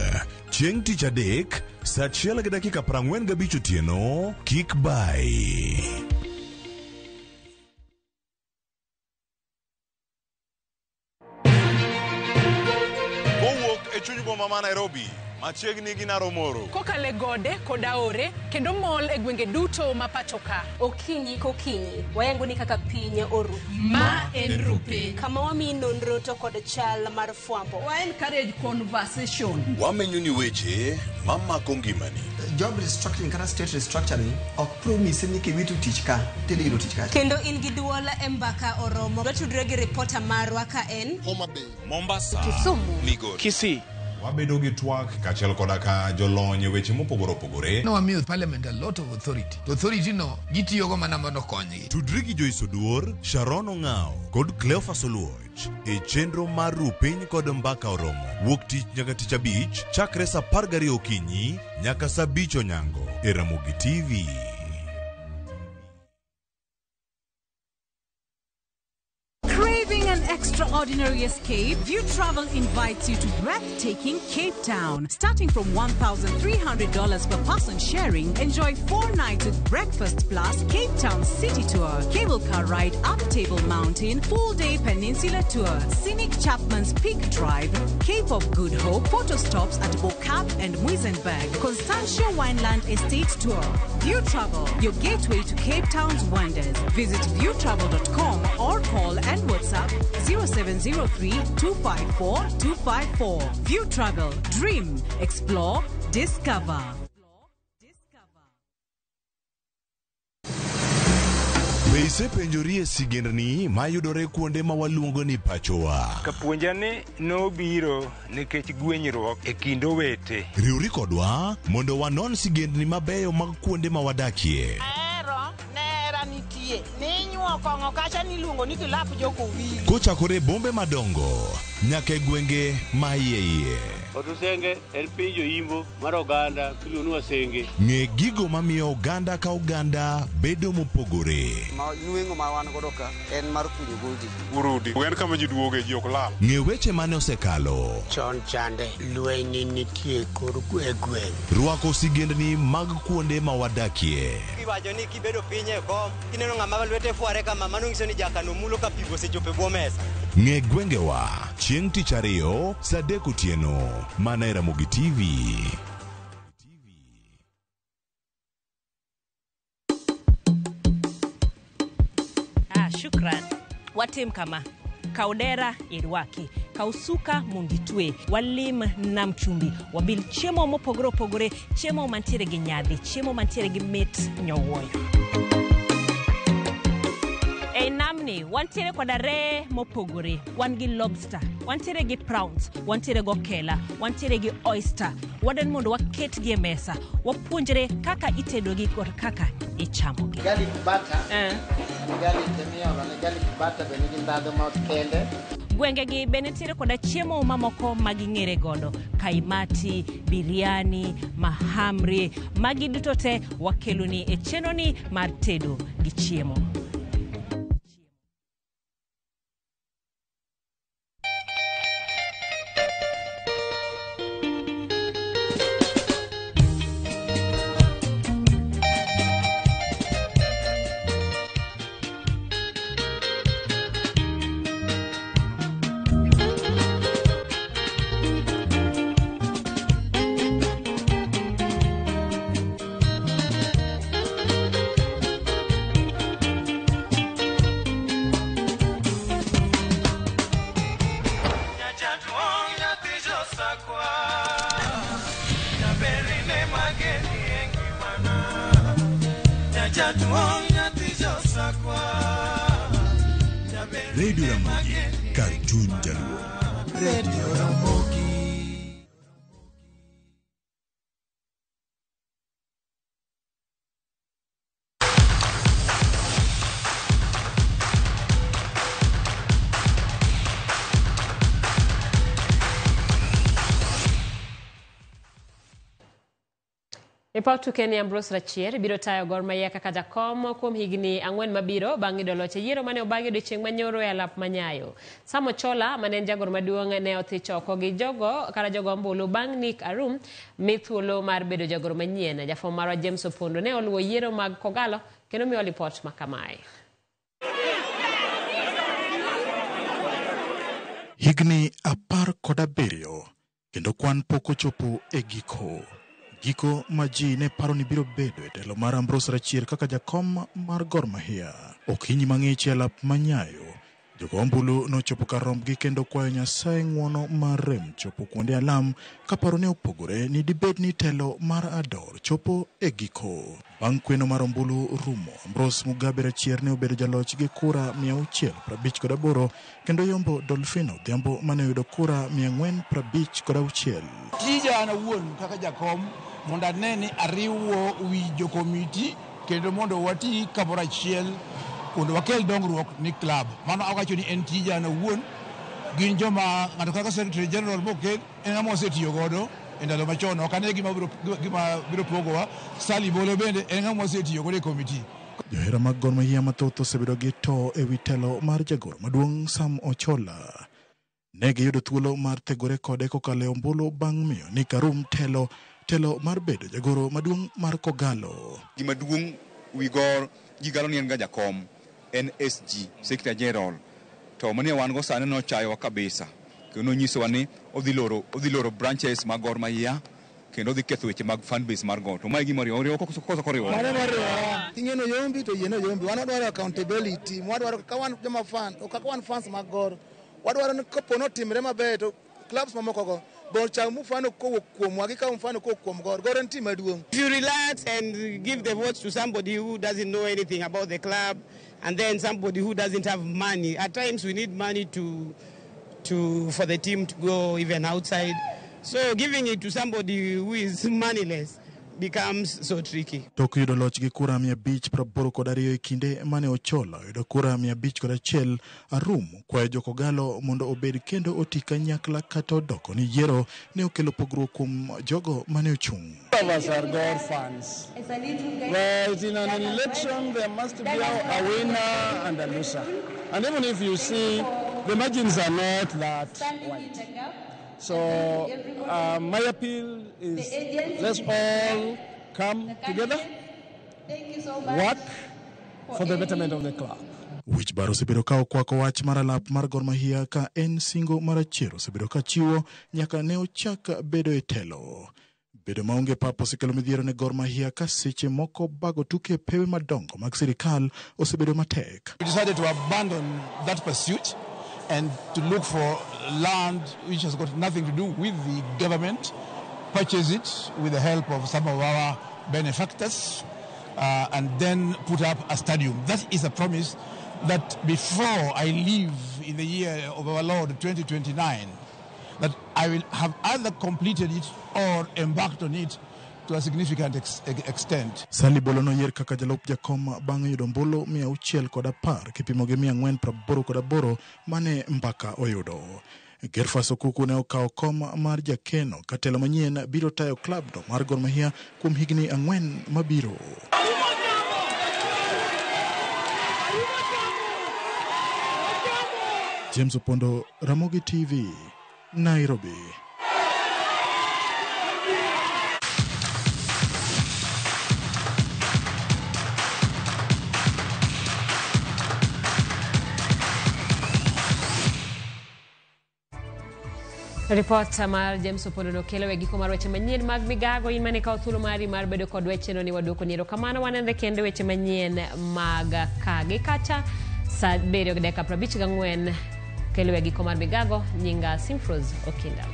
[SPEAKER 28] Chieng' tich adek, saa 1:45 otieno, kik bayi.
[SPEAKER 7] Kowuok e chuny boma ma Nairobi, machiegni gi Naromoro.
[SPEAKER 8] Kokalo e gode kod aore kendo mol e gwenge duto ma pacho ka.
[SPEAKER 9] Okinyi kokinyi, wayango ni kaka piny oru.
[SPEAKER 8] Ma en Rupiny.
[SPEAKER 9] Kama wamiyi nonro to kod chal mar fwambo.
[SPEAKER 19] Wa encourage conversation.
[SPEAKER 28] Wamenyo ni weche mamako ngimani.
[SPEAKER 10] Job restructuring kata state restructuring ok promise ni kiwito tich ka tidhi yudo tich kacha.
[SPEAKER 9] Kendo in gi duol e mbaka oromo. Watudre gi ripota marwa ka en
[SPEAKER 12] Homa Bay,
[SPEAKER 28] Mombasa,
[SPEAKER 9] Kisumu,
[SPEAKER 28] Migori,
[SPEAKER 20] Kisii.
[SPEAKER 28] Wabedo gi twak kaachiel koda ka jolony e weche mopogore opogore.
[SPEAKER 11] Nowamiyo parliament a lot of authority. To authority no gitiyogo mana mondo okonygi.
[SPEAKER 28] Tudri gi Joyce Oduor, Sharon Ong'ao kod Cleophas Oluoch e chenro mar Rupiny kod Mbaka Oromo wuok tich nyaka tich abich chakre saa 12 okinyi nyaka saa 5 onyango e Ramogi TV.
[SPEAKER 13] Craving an extraordinary escape? View Travel invites you to breathtaking Cape Town. Starting from $1,300 per person sharing, enjoy 4 nights with breakfast plus Cape Town City Tour, cable car ride up Table Mountain, full-day peninsula tour, scenic Chapman's Peak Drive, Cape of Good Hope, photo stops at Bo-Kaap and Muizenberg, Constantia Wineland Estate Tour. View Travel, your gateway to Cape Town's wonders. Visit viewtravel.com or call and WhatsApp 0703 254 254. View Travel, dream, explore, discover.
[SPEAKER 28] Be isepenjori e sigendni mayudore kuonde ma waluongo ni pachowa?
[SPEAKER 2] Kapuonja ni nobiro nikech gwenyruok e kind owete.
[SPEAKER 28] Riwri kodwa mondo wanon sigendni mabeyo mag kuonde ma wadakie.
[SPEAKER 19] Ahero nera nitie ninyuo kong'o kacha niluongo ni kilap jokowili.
[SPEAKER 28] Kochakore e bombe madongo nyaka e gwenge ma iye iye.
[SPEAKER 25] Otusenge en piny joimbo mar oganda miluongo ni Wasenge.
[SPEAKER 28] Ng'e gigo mamiyo oganda ka oganda bedo mopogore.
[SPEAKER 26] Ma nweng'o ma wan godo ka en mar kunyo goldi.
[SPEAKER 27] Urudi. En kama ji duoge ji ok lal.
[SPEAKER 28] Ng'e weche mane osekalo.
[SPEAKER 33] Chon chande lweny nitie kor e gweng'.
[SPEAKER 28] Rwako sigendni mag kuonde ma wadakie.
[SPEAKER 26] Iwacho ni kibedo piny e kom, kineno ng'ama lwete fware kama, mano nyiso ni jakano mulo ka pigo osechopo e bwo mesa.
[SPEAKER 28] Ng'e gwengewa chieng' tich ariyo saa 3 otieno mana e Ramogi TV.
[SPEAKER 34] Shukran. Watim kama. Kaw dera irwaki, kaw suka mondo itwe, walim nam chumbi, wabil chiemo mopogore opogore, chiemo mantiere gi nyadhi, chiemo mantiere gi mit nyowuoyo. Ei namni wantiere koda reye mopogore, wan gi lobster, wantiere gi prawns, wantiere gi okela, wantiere gi oyster. Wadwani mondo waketgi e mesa, wapuonjre kaka itedogi kod kaka ichamogi.
[SPEAKER 35] Garlic butter. Garlic emiolo ne garlic butter be nigi ndhadhu ma kende.
[SPEAKER 34] Gwengegi be nitiere koda chiemo mamoko ma ging'ere godo, kaimati, biryani, mahamri, magi duto te wakeloni e chenroni mar tedo gi chiemo.
[SPEAKER 1] Jaduong' nyathi josakwa.
[SPEAKER 28] Radio Ramogi, kar chuny Jaluo.
[SPEAKER 1] Radio Ramogi.
[SPEAKER 4] Ripot tuke ni Ambrose Rachier biro tayo Gor Mahia kaka jakom kuom higni 4 mabiro bang' yudo loch e yiero mane obagi odiochieng' manyoro e alap manyayo. Sam Ochola mane en jagoro maduong' ne othich oko gi jogo kata jogo ombulu bang' Nick Arum mi thuolo mar bedo jagoro manyien. Jafwambo marwa James Opondo ne oluwo yiero mag Kogalo kendo miyo lipot makamae.
[SPEAKER 6] Higni 17 kendo kwan pok ochopo e giko. Giko ma ji ne paro ni biro bedo e telo mar Ambrose Rachier kaka jakom mar Gor Mahia. Okinyi mang'ich e alap manyayo, jogo ombulu nochopo kar rombgi kendo kwayo Nyasaye ng'uono mar rem chopo kuonde alam ka paro ne opogore ni dibed ni telo mar Ador chopo e giko. Bang' kweno mar ombulu rumo, Ambrose Mugabe Rachier ne obedo jaloch gi kura 658 kendo yombo Dolphino Odhiambo mane oyudo kura 456.
[SPEAKER 11] Tija an awuon kaka jakom mondo ane ni ariwo wi jokomiti kendo mondo wati kamoro achiel mondo wakel dongruok ni club. Mano awacho ni en tija an awuon, gin joma ng'ato kaka secretary general mokel en ng'ama wasetiyo godo e ndalo machon, ok ane gima biro pogowa. Sally Bolo bende en ng'ama wasetiyo godo e komiti.
[SPEAKER 6] Johera mag Gor Mahia mathoth osebedo gi to e wi telo mar jagoro maduong' Sam Ochola. Ne giyudo thuolo mar thegore kode kokalo e ombulu bang' miyo Nick Arum telo mar bedo jagoro maduong' mar Kogalo.
[SPEAKER 14] Gima duong' wi Gor ji galo ni en ga jakom, en SG, Secretary General. To mane wan go sani nochayowa kabisa. Kendo nonyisowa ni odhi loro branches mag Gor Mahia kendo odhi ketho weche mag fan base mar Gor. To mae gima oriwo koso koriwo.
[SPEAKER 15] Mano moriwo. Ing'eno yombi to yieno yombi. Wan wadwaro accountability. Wadwaro ka wan joma fan, to kaka wan fans mag Gor. Wadwaro ni kapo notimre maber to clubs mamoko go bo chak mfano kowuok kuomwa gi kaw mfano kowuok kuom Gor. Gor en team maduong'.
[SPEAKER 16] If you relax and give the votes to somebody who doesn't know anything about the club, and then somebody who doesn't have money. At times we need money to for the team to go even outside. So giving it to somebody who is moneyless becomes so tricky.
[SPEAKER 6] Tok yudo loch gi kura 582 e kinde mane Ochola oyudo kura 501, Arum kwayo jo-Kogalo mondo obed kendo oti kanyakla kata odoko ni yiero ne okelo pogruok kuom jogo mane ochung'.
[SPEAKER 17] All of us are Gor fans. But in an election there must be a winner and a loser. And even if you see, the margins are not that wide. So my appeal is let's all come together, work for the betterment of the club.
[SPEAKER 6] Wich bar osebedo ka okwako wach mar alap mar Gor Mahia ka en singo mar achiel osebedo ka chiwo nyaka ne ochak bedo e telo. Bedo maonge pap osekelo midhiero ne Gor Mahia ka seche moko bago tuke e pewe madongo mag sirikal osebedo matek.
[SPEAKER 11] We decided to abandon that pursuit and to look for land which has got nothing to do with the government, purchase it with the help of some of our benefactors, and then put up a stadium. That is a promise that before I leave in the year of our Lord 2029, that I will have either completed it or embarked on it to a significant extent.
[SPEAKER 6] Sally Bolo noyier kaka jalup jakom bang' yudo ombulu 610 kipimo gi 488 mane Mbaka oyudo. Gerfas Okuku ne okawo kom mar jakeno ka telo manyien biro tayo klabno mar Gor Mahia kuom higni 4 mabiro. James Opondo, Ramogi TV, Nairobi.
[SPEAKER 4] Ripot mar James Opondo nokelo e giko mar weche manyien mag migago. In mane kawo thuolo mari mar bedo kod wecheno ni waduoko ni erokamano. Wanenre kendo weche manyien mag ka gi kacha saa 7:54 kelo e giko mar migago. Nyinga Simfrose Okinda.